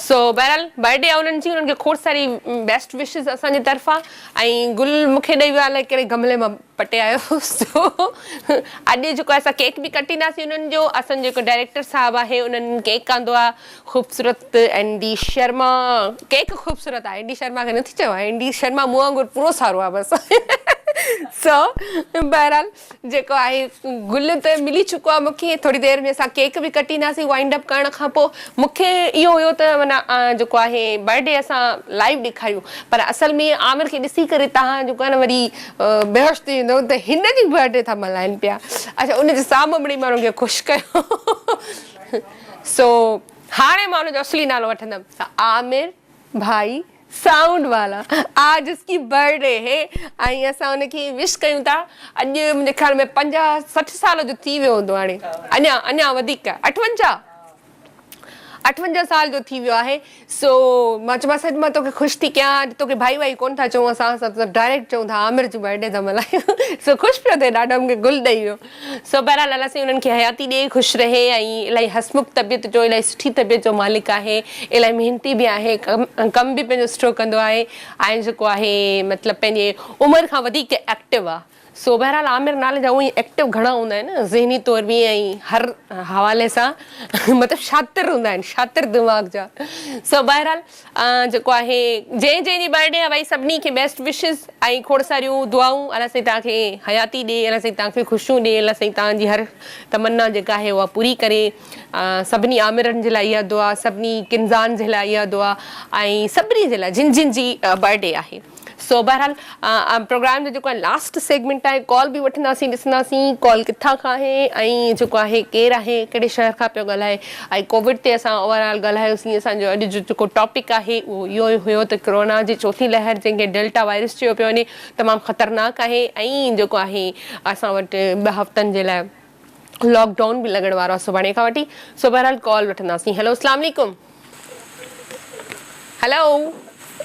سو بهرحال برٿ ڊي آهي انهن جي انهن کي کوڙ ساري بيسٽ وشز اسان جي طرفان ۽ گل مون کي ڏئي ويو آهي الائي ڪهڙي گملي مان پٽي آيو سو اڄ جيڪو اسان ڪيڪ به ڪٽينداسين انهن جو اسان جو جيڪو ڊائريڪٽر صاحب آهي انهن ڪيڪ آندو آهي خوبصورت اين ڊي شرما ڪيڪ خوبصورت آهي اين ڊي شرما کي نٿي چوان اين ڊي شرما مون وانگر پورو سارو آهي بس سو بهرحال جيڪو آهي گل ته ملي چڪو آهي مونکي ٿوري دير ۾ اسان ڪيڪ به ڪٽينداسين وائنڊ اپ ڪرڻ کان پوء مونکي اهو هيو ته معنيٰ جيڪو آهي برٿ ڊي اسان لائيو ڏيکاريون پر اصل ۾ عامر کي ڏسي ڪري تهان جيڪو آهي نه وري بيهوش ٿي ويندو ته هن جي برٿ ڊي ٿا ملهائن پيا اڇا ان جي سامهون مڙئي ماڻهن کي خوش ڪيو سو هاڻي مان ان جو اصلي نالو وٺندم ته عامر ڀائي سائونڊ والا آج اس ڪي برٿ ڊي هي ۽ اسان ان کي وش ڪيون ٿا اڄ منهنجي خيال ۾ 50 60 سال جو ٿي ويو هوندو هاڻي اڃا اڃا وڌيڪ 58. 58 سال جو ٿي ويو آهي سو مان چيومانس اڄ مان توکي خوش ٿي ڪيان اڄ توکي ڀائي وائي ڪونه ٿا چئون اسان اسان ته ڊائريڪٽ چئون ٿا عامر جي برٿ ڊي ٿا ملهايون سو خوش پيو ٿئي ڏاڍو مونکي گل ڏئي ويو سو بهرحال الله سائين انهن کي حياتي ڏي خوش رهي ۽ الاهي هسمک طبيعت جو الاهي سٺي طبيعت جو مالڪ آهي الاهي محنتي به آهي ڪم ڪم به پنهنجو سٺو ڪندو آهي ۽ جيڪو آهي مطلب پنهنجي عمر کان وڌيڪ ايڪٽو آهي سو بهرحال عامر نالي جا اونئن ئي ايڪٽو گهڻا هوندا آهن ذهني طور به ۽ هر حوالي سان مطلب شاطر هوندا آهن شاطر دماغ جا سو بهرحال جيڪو آهي جنهن جنهن جي برٿ ڊي آهي ڀائي سڀني کي بيسٽ وشز ۽ کوڙ ساريون دعائون الله سائين توهان کي حياتي ڏي الله سائين توهان کي خوشيون ڏي الله سائين توهان جي هر تمنا جيڪا آهي اها پوري ڪري سڀني عامرن جي لاء اها دعا سڀني ڪنزان جي لاء اها دعا ۽ سڀني جي لاء جن جن جي برٿ ڊي آهي. سو بهرحال پروگرام جو جيڪو آهي لاسٽ سيگمينٽ آهي ڪال به وٺنداسين ڏسنداسين ڪال ڪٿان کان آهي ۽ جيڪو آهي ڪير آهي ڪهڙي شهر کان پيو ڳالهائي ۽ ڪووڊ تي اسان اوور آل ڳالهايوسين اسان جو اڄ جو جيڪو ٽاپڪ آهي اهو اهو ئي هيو ته ڪرونا جي چوٿين لهر جنهن کي ڊيلٽا وائرس چيو پيو وڃي تمام خطرناڪ آهي ۽ جيڪو آهي اسان وٽ ٻه هفتن جي لاء لاڪ ڊائون به لڳڻ وارو آهي سڀاڻي کان وٺي سو بهرحال ڪال وٺنداسين هيلو اسلام عليڪم هلو.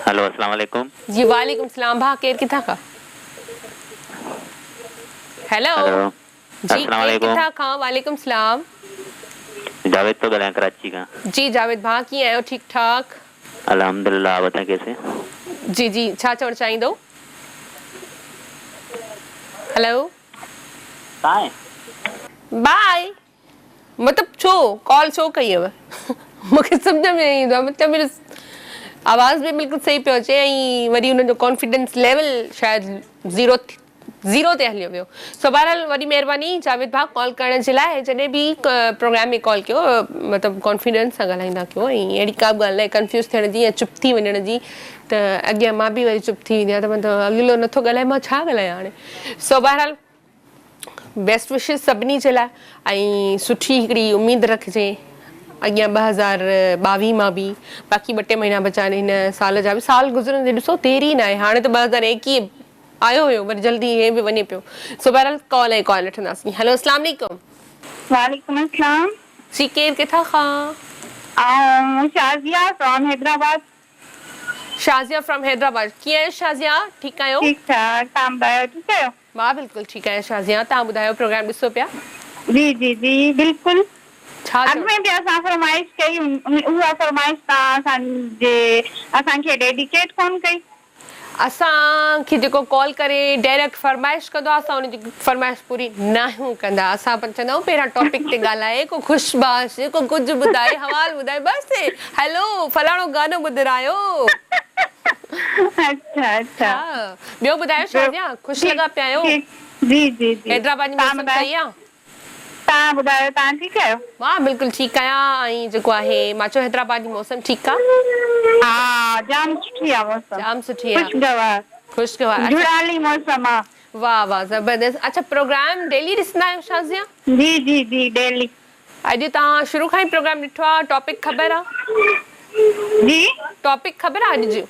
هلو اسلام عليڪم. جي وعليڪم سلام ڀاء ڪير ڪٿان کان. هيلو جي ڪير ڪٿان کان وعليڪم سلام. جاويد ٿو ڳالهايان ڪراچي کان. جي جاويد ڀاء ڪيئن آهيو ٺيڪ ٺاڪ. الحمدلله آپ بتائين ڪيسي. جي جي ڇا چوڻ چاهيندو. هيلو. باء. باء. مطلب ڇو ڪال ڇو ڪئي هيو مونکي سمجهه ۾ نه ايندو آهي مطلب آواز به بلڪل صحيح پيو اچي ۽ وري انهن جو ڪانفيڊنس ليول شايد زيرو زيرو تي هليو ويو سو بهرحال وڏي مهرباني جاويد ڀاء ڪال ڪرڻ جي لاء جڏهن به پروگرام ۾ ڪال ڪيو مطلب ڪانفيڊنس سان ڳالهائيندا ڪيو ۽ اهڙي ڪا به ڳالهه ناهي ڪنفيوز ٿيڻ جي يا چپ ٿي وڃڻ جي ته اڳيان مان به وري چپ ٿي ويندي آهيان ته مطلب اڳلو نٿو ڳالهائي مان ڇا ڳالهايان هاڻي سو بهرحال بيسٽ وشز سڀني جي لاء ۽ سٺي هڪڙي اميد رکجي اڳيان 2022 مان به باقي ٻه ٽي مهينا بچا آهن هن سال جا به سال گذرندي ڏسو دير ئي ناهي هاڻي ته 2021 آيو هيو وري جلدي هي به وڃي پيو سو بهرحال ڪال ۽ ڪال وٺنداسين هلو اسلام عليڪم. وعليڪم السلام. جي ڪير ڪٿان کان. آئون شازيه فرام حيدرآباد. شازيه فرام حيدرآباد ڪيئن آهيو شازيه ٺيڪ آهيو. ٺيڪ ٺاڪ تهان ٻڌايو ٺيڪ آهيو. مان بلڪل ٺيڪ آهيان شازيا توهان ٻڌايو پروگرام ڏسو پيا. جي جي جي بلڪل ڇا اڳ ۾ به اسان فرمائش ڪئي اها فرمائش توهان اسان جي اسان کي ڊيڊيڪيٽ ڪون ڪئي. اسان کي جيڪو ڪال ڪري ڊائريڪٽ فرمائش ڪندو آهي اسان ان جي فرمائش پوري ناهيون ڪندا اسان پر چوندا آهيون پهريان ٽاپڪ تي ڳالهائي ڪو خوش باش ڪو ڪجهه ٻڌائي حوال ٻڌائي بس هلو فلاڻو گانو ٻڌرايو. اڇا اڇا. ها ٻيو ٻڌايو شازيا خوش لڳا پيا آهيو. جي جي جي حيدرآباد جي موسم صحيح آ. توهان ٻڌايو توهان ٺيڪ آهيو. مان بلڪل ٺيڪ آهيان ۽ جيڪو آهي مان چيو حيدرآباد جي موسم ٺيڪ آ. ها جام سٺي آ موسم. جام سٺي آ. خوشگوار. خوشگوار اڇا. جهڙالي موسم آ. واه واه زبردست اڇا پروگرام ڊيلي ڏسندا آهيو شازيا. جي جي جي ڊيلي. اڄ توهان شروع کان ئي پروگرام ڏٺو آ ٽاپڪ خبر آ. جي. ٽاپڪ خبر آ اڄ جو.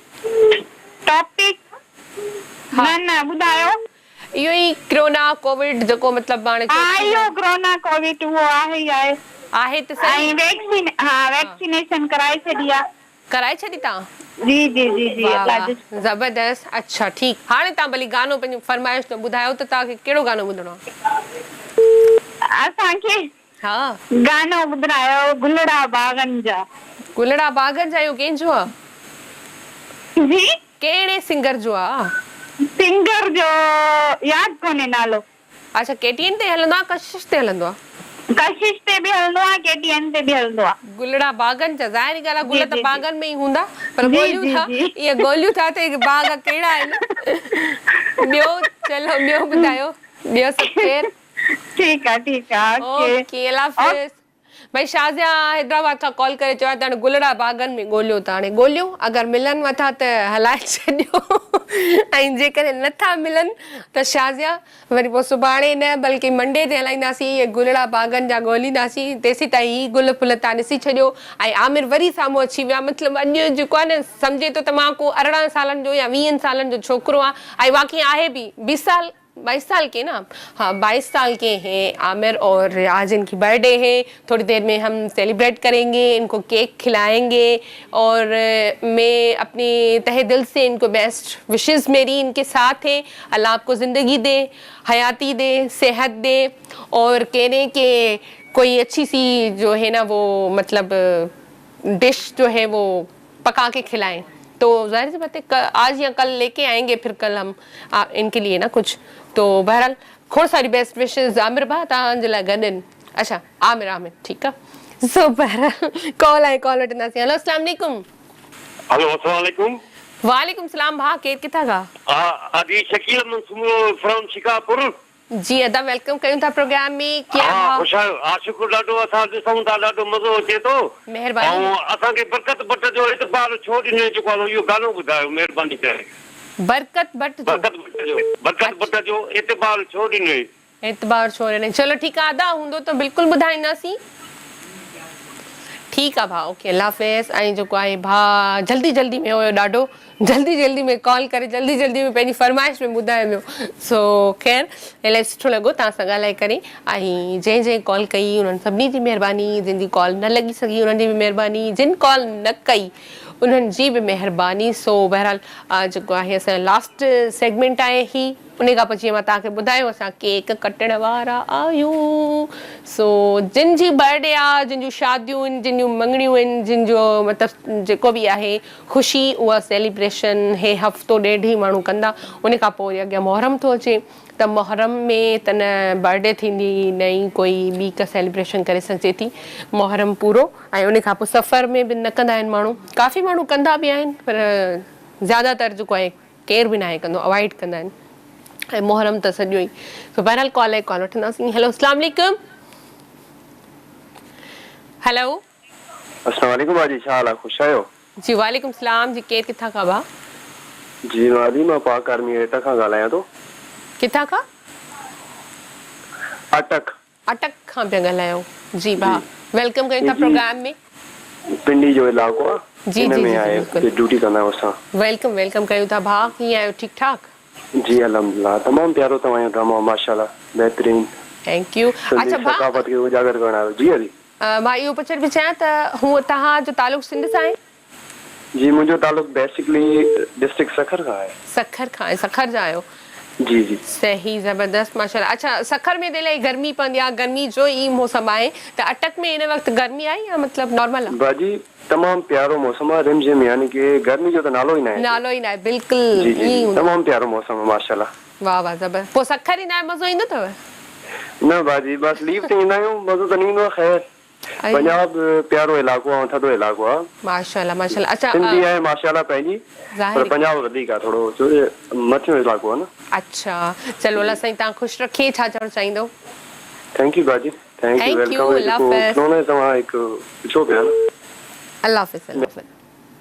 ٽاپڪ نه نه ٻڌايو. اهو ئي ڪرونا ڪووڊ جيڪو مطلب هاڻي ها اهو ڪرونا ڪووڊ اهو آهي ئي آهي. آهي ته صحيح. ۽ ويڪسين ها ويڪسينيشن ڪرائي ڇڏي آ. ڪرائي ڇڏي تان. جي جي جي جي واه الله جو واه زبردست اڇا ٺيڪ هاڻي تان ڀلي گانو پنهنجو فرمائش جو ٻڌايو ته توهان کي ڪهڙو گانو ٻڌڻو آ. اسان کي ها. گانو ٻڌرايو گلڙا باغن جا. گلڙا باغن جا اهو ڪنهن جو آ. جي. ڪهڙي سنگر جو آ. سنگر جو ياد ڪونهي نالو. اڇا ڪي ٽي اين تي هلندو آ ڪشش تي هلندو آ. ڪشش تي به هلندو آ ڪي ٽي اين تي به هلندو آ. گلڙا باغن جا ظاهري ڳالهه آ گل ته باغن ۾ ئي هوندا پر ڳوليون ٿا اهي ڳوليون ٿا ته اهي باغ ڪهڙا آهن ٻيو چلو ٻيو ٻڌايو ٻيو سڀ خير. ٺيڪ آ ٺيڪ آ اوڪي. اوڪي الله حافظ. ڀائي شازيا حيدرآباد کان ڪال ڪري چيو آهي ته هاڻي گلڙا باغن ۾ ڳوليو ته هاڻي ڳوليو اگر ملنو ٿا ته هلائي ڇڏيو ۽ جيڪڏهن نه ٿا ملن ته شازيا وري پوء سڀاڻي نه بلڪه منڊي تي هلائينداسين اهي گلڙا باغن جا ڳولينداسين تيسيتائين هي گل ڦل تان ڏسي ڇڏيو ۽ عامر وري سامهون اچي ويو آهي مطلب اڄ جيڪو آهي نه سمجهي ٿو ته مان ڪو 18 سالن جو يا ويهن سالن جو ڇوڪرو آهيان ۽ واقعي آهي به بيس سال. बाईस साल के ना हाँ 22 साल के हैं आमिर और आज इनकी बर्थडे है। थोड़ी देर में हम सेलिब्रेट करेंगे, इनको केक खिलाएंगे और मैं अपने तहे दिल से इनको बेस्ट विशेज़ मेरी इनके साथ है। अल्लाह आपको ज़िंदगी दे, हयाती दे, सेहत दे और कहने के कोई अच्छी सी जो है ना वो मतलब डिश जो है वो पका के खिलाएं। तो ज़ाहिर सी बात है आज या कल लेके आएंगे, फिर कल हम इनके लिए ना कुछ। तो बहरहाल खोड़ सारी बेस्ट विशेज़ आमिर भाउ तव्हांजे लाइ गॾु आहिनि। अच्छा आमिर आमिर ठीकु आहे। सो बहरहाल कॉल आहे, कॉल वठंदासीं। हेलो अस्सलाम वालेकुम। हेलो अस्सलाम वालेकुम। वालेकुम सलाम भाउ, केरु किथां खां? अदी शकील अहमद सुमरो फ्रॉम शिकारपुर। जी अदा welcome कयूं था प्रोग्राम में। कीअं हा भाउ? ख़ुशि आहियो? हा शुक्र ॾाढो, असां ॾिसूं था ॾाढो मज़ो अचे थो। महिरबानी। ऐं असांखे बरकत भट्ट जो इतबार छो ॾिनो जेको आहे इहो गानो ॿुधायो महिरबानी करे। बरकत भट्ट जो? बरकत भट्ट जो, बरकत भट्ट जो इतबार छो ॾिनो। एतबार छो ॾिनो। चलो ठीकु आहे अदा, हूंदो त बिल्कुलु ॿुधाईंदासीं। ठीकु आहे भाउ, ओके अल्लाह हाफ़िज़। ऐं जेको आहे भाउ जल्दी जल्दी में हुयो, ॾाढो जल्दी जल्दी में कॉल करे जल्दी जल्दी में पंहिंजी फरमाइश में ॿुधाए वियो। सो ख़ैर इलाही सुठो लॻो तव्हां सां ॻाल्हाए करे ऐं जंहिं जंहिं कॉल कई उन्हनि सभिनी जी महिरबानी, जिन जी कॉल न लॻी सघी उन्हनि जी बि महिरबानी, जिन कॉल न कई उन्हनि जी बि महिरबानी। सो बहरहाल जेको आहे असांजो लास्ट सेगमेंट आहे ही, उन खां पोइ जीअं मां तव्हांखे ॿुधायो असां केक कटण वारा आहियूं। सो जिन जी बर्थडे आहे, जिन जूं शादियूं आहिनि, जिन जूं मंगणियूं आहिनि, जिन जो मतिलबु जेको बि आहे ख़ुशी, उहा सेलिब्रेशन हे हफ़्तो ॾेढ ई माण्हू कंदा। उन खां पोइ वरी अॻियां मुहर्रम थो अचे त मुहर्रम में त न बर्थडे थींदी न ई कोई ॿी का सेलिब्रेशन करे सघिजे थी। मुहर्रम पूरो ऐं उन खां पोइ सफ़र में बि न कंदा आहिनि माण्हू, काफ़ी माण्हू कंदा बि आहिनि पर ज़्यादा तर जेको आहे केरु बि नाहे कंदो, अवॉइड कंदा आहिनि ऐं मुहर्रम त सॼो ई। सो बहरहाल कॉल आहे, कॉल वठंदासीं। हेलो अस्सलाम वालेकुम। हेलो अस्सलाम वालेकुम बाजी, छा हाल आहे? ख़ुशि आहियो? जी वालेकुम सलाम। जी केरु किथां खां भाउ? जी बाजी मां पाक आर्मी अटक खां ॻाल्हायां थो। किथां खां? अटक। अटक खां पिया ॻाल्हायो। जी भाउ welcome कयूं था प्रोग्राम में। पिंडी जो इलाइक़ो आहे, जी इन जी में जी आहे, बिल्कुलु। ड्यूटी कंदा आहियूं असां। Welcome welcome कयूं था भाउ, कीअं आहियो? ठीकु ठाक? जी अल्हम्दुलिल्लाह, तमामु प्यारो तव्हांजो ड्रामो माशाल्लाह, बहितरीन। Thank you. अच्छा भाउ, सक़ाफ़त खे उजागर करण आयो। जी अली मां इहो पुछण पई चाहियां त हूअं तव्हांजो तालुक़ सिंध सां आहे? जी मुंहिंजो तालुक़ बेसिकली डिस्ट्रिक्ट सखर खां आहे। सखर खां आहे, सखर जा आहियो? जी जी। सही, ज़बरदस्त माशाल्लाह। अच्छा सखर में त इलाही गर्मी पवंदी आहे, गर्मी जो ई मौसम आहे, त अटक में हिन वक़्तु गर्मी आहे या मतिलबु नॉर्मल आहे? बाजी तमामु प्यारो मौसम आहे, रिमझिम, यानी की गर्मी जो त नालो ई न आहे। नालो ई न आहे, बिल्कुलु जी जी, ईअं ई हूंदो। तमामु प्यारो मौसम आहे माशाल्लाह। वाह वाह ज़बरदस्त। पोइ सखर ईंदा आहियो, मज़ो ईंदो अथव? न बाजी, बसि लीव ते ईंदा आहियूं, मज़ो त न ईंदो आहे। ख़ैर पंजाब प्यारो इलाइक़ो आहे, थधो इलाइक़ो आहे माशाल्लाह माशाल्लाह। अच्छा सिंधी आहे माशाल्लाह पंहिंजी, पर पंजाब वधीक आहे थोरो, छो जो मथियों इलाइक़ो आहे न। अच्छा चलो अल्लाह साईं तव्हां ख़ुशि रखे। छा चवणु चाहींदो? Thank you बाजी, thank you, thank you, welcome. अल्लाह हाफ़िज़। जेको तव्हां हिकु पुछो पिया न। अल्लाह हाफ़िज़, अल्लाह हाफ़िज़,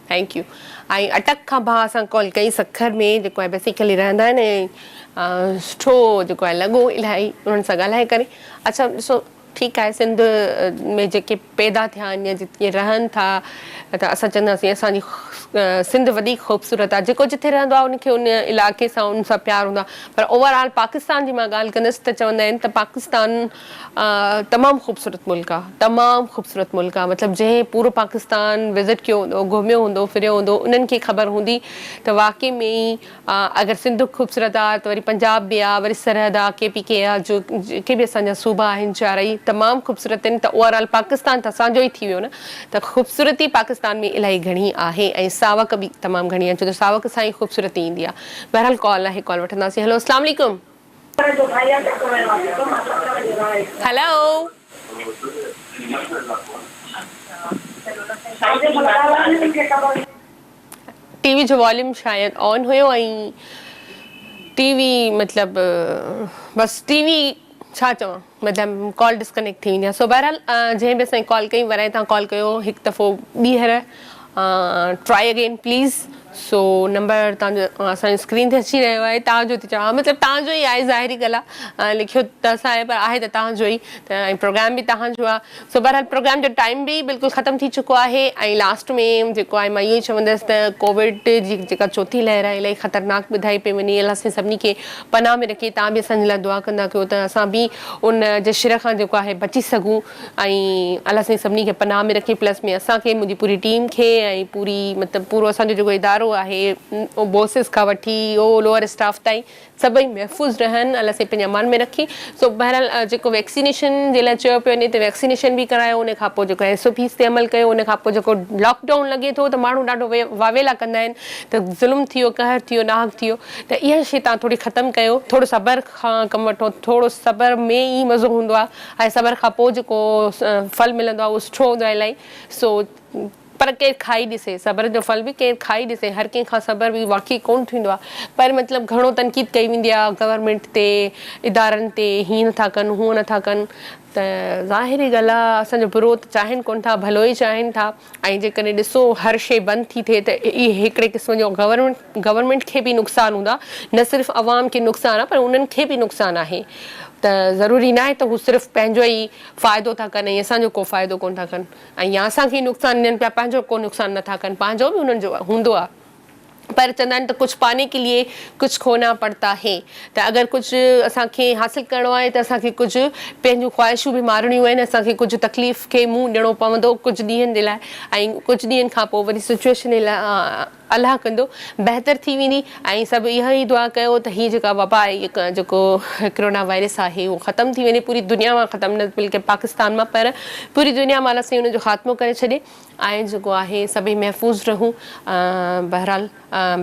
thank you. ऐं अटक खां भाउ असां कॉल कई, सखर में जेको आहे बेसिकली रहंदा आहिनि ऐं सुठो जेको आहे लॻो इलाही उन्हनि सां ॻाल्हाए करे। अच्छा ॾिसो ठीकु आहे, सिंध में जेके पैदा थिया आहिनि या जिते रहनि था त असां चवंदासीं असांजी सिंध वधीक ख़ूबसूरत आहे। जेको जिथे रहंदो आहे उनखे उन इलाइक़े सां उन सां प्यार हूंदो आहे, पर ओवरऑल पाकिस्तान जी मां ॻाल्हि कंदुसि त चवंदा आहिनि त पाकिस्तान तमामु ख़ूबसूरत मुल्क आहे, तमामु ख़ूबसूरत मुल्क आहे। मतिलबु जंहिं पूरो पाकिस्तान विज़िट कयो हूंदो, घुमियो हूंदो, फिरियो हूंदो, उन्हनि खे ख़बर हूंदी त वाक़ई में ई अगरि सिंध ख़ूबसूरत आहे त वरी पंजाब बि आहे, वरी सरहद आहे, के पी के आहे, जो जेके बि असांजा सूबा आहिनि चारई तमामु ख़ूबसूरत आहिनि। त ओवरऑल पाकिस्तान त असांजो ई थी वियो न, त ख़ूबसूरती पाकिस्तान में इलाही घणी आहे ऐं सावक बि तमामु घणी आहे, छो त सावक सां ई ख़ूबसूरती ईंदी आहे। बहरहाल कॉल आहे, कॉल वठंदासीं। हेलो अस्सलाम वालेकुम। हेलो टीवी जो वॉल्यूम शायदि ऑन हुयो ऐं टीवी मतिलबु बसि टीवी छा चवां, मतिलबु कॉल डिस्कनेक्ट थी वेंदी आहे। सो बहरहाल जंहिं बि असांजी कॉल कई, वराए तव्हां कॉल कयो हिकु दफ़ो ॿीहर, try again please. So number توهان جو اسان جي اسڪرين تي اچي رهيو آهي توهان جو ٿي چوان مطلب توهان جو ئي آهي ظاهري ڳالهه آهي لکيو ته اسان آهي پر آهي ته توهان جو ئي ته ۽ پروگرام به توهان جو آهي سو بهرحال پروگرام جو ٽائيم به بلڪل ختم ٿي چڪو آهي ۽ لاسٽ ۾ جيڪو آهي مان اهو ئي چوندس ته ڪووڊ جي جيڪا چوٿين لهر آهي الاهي خطرناڪ ٻڌائي پئي وڃي الله سائين سڀني کي پناهه ۾ رکي توهان به اسان جي لاء دعا ڪندا ڪيو ته اسان به ان جي شر کان جيڪو آهي بچي سگهون ۽ الله سائين سڀني کي پناهه ۾ رکي پلس ۾ اسان کي منهنجي پوري ٽيم کي ۽ پوري مطلب پورو اسان جو جيڪو ادارو آهي بوسز کان وٺي او لوئر اسٽاف تائين سڀئي محفوظ رهن الله سائين پنهنجي امان ۾ رکي سو بهرحال جيڪو ويڪسينيشن جي لاء چيو پيو وڃي ته ويڪسينيشن به ڪرايو ان کان پوء جيڪو ايس او پيز تي عمل ڪيو ان کان پوء جيڪو لاڪ ڊائون لڳي ٿو ته ماڻهو ڏاڍو واويلا ڪندا آهن ته ظلم ٿي ويو قهر ٿي ويو ناحق ٿي ويو ته اها شي تان ٿوري ختم ڪيو ٿورو صبر کان ڪم وٺو ٿورو صبر ۾ ئي مزو هوندو آهي ۽ صبر کان پوء جيڪو ڦل ملندو آهي اهو سٺو هوندو آهي الاهي سو پر ڪير کائي ڏسي صبر جو ڦل به ڪير کائي ڏسي هر ڪنهن کان صبر به واقعي ڪونه ٿيندو آهي پر مطلب گهڻو تنقيد ڪئي ويندي آهي گورنمينٽ تي ادارن تي هيئن نٿا ڪن هونئن نٿا ڪن ته ظاهري ڳالهه آهي اسان جو برو ته چاهين ڪونه ٿا ڀلو ئي چاهين ٿا ۽ جيڪڏهن ڏسو هر شيء بند ٿي ٿئي ته اهي هڪڙي قسم جو گورنمينٽ گورنمينٽ کي به نقصان هوندو آهي نه صرف عوام کي نقصان آهي پر انهن کي به نقصان آهي ته ضروري ناهي ته هو صرف پنهنجو ئي فائدو ٿا ڪن ۽ اسان جو ڪو فائدو ڪونه ٿا ڪن ۽ يا اسان کي نقصان ڏين پيا پنهنجو ڪو نقصان نٿا ڪن پنهنجو به انهن جو هوندو آهي. پر چوندا آهن ته ڪجهه پاني ڪي ليي ڪجهه کونا پڙتا هي ته اگر ڪجهه اسان کي حاصل ڪرڻو آهي ته اسان کي ڪجهه پنهنجون خواهشون به مارڻيون آهن اسان کي ڪجهه تڪليف کي منهن ڏيڻو پوندو ڪجهه ڏينهن جي لاء ۽ ڪجهه ڏينهن کان پوء وري سچوئيشن الله ڪندو بهتر ٿي ويندي ۽ سڀ اها ئي دعا ڪيو ته هي جيڪا وبا آهي جيڪو ڪرونا وائرس آهي اهو ختم ٿي وڃي پوري دنيا مان ختم نه بلڪه پاڪستان مان پر پوري دنيا مان الله سائين ان جو خاتمو ڪري ڇڏي ۽ جيڪو آهي سڀئي محفوظ رهون بهرحال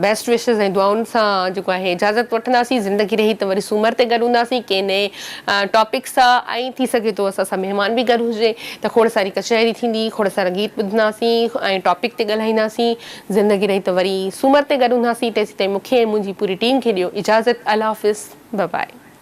بيسٽ وشز ۽ دعائن سان جيڪو آهي اجازت وٺنداسين زندگي رهي ته وري سومر تي گڏ هونداسين ڪنهن نئين ٽاپڪ سان ۽ ٿي سگهي ٿو اسان سان مهمان به گڏ هجي ته کوڙ ساري ڪچهري ٿيندي کوڙ سارا گيت ٻڌنداسين ۽ ٽاپڪ تي ڳالهائينداسين زندگي رهي ته وري سومر تي گڏ هونداسين تيسين تائين مونکي ۽ منهنجي پوري ٽيم کي ڏيو اجازت الله حافظ ببائي.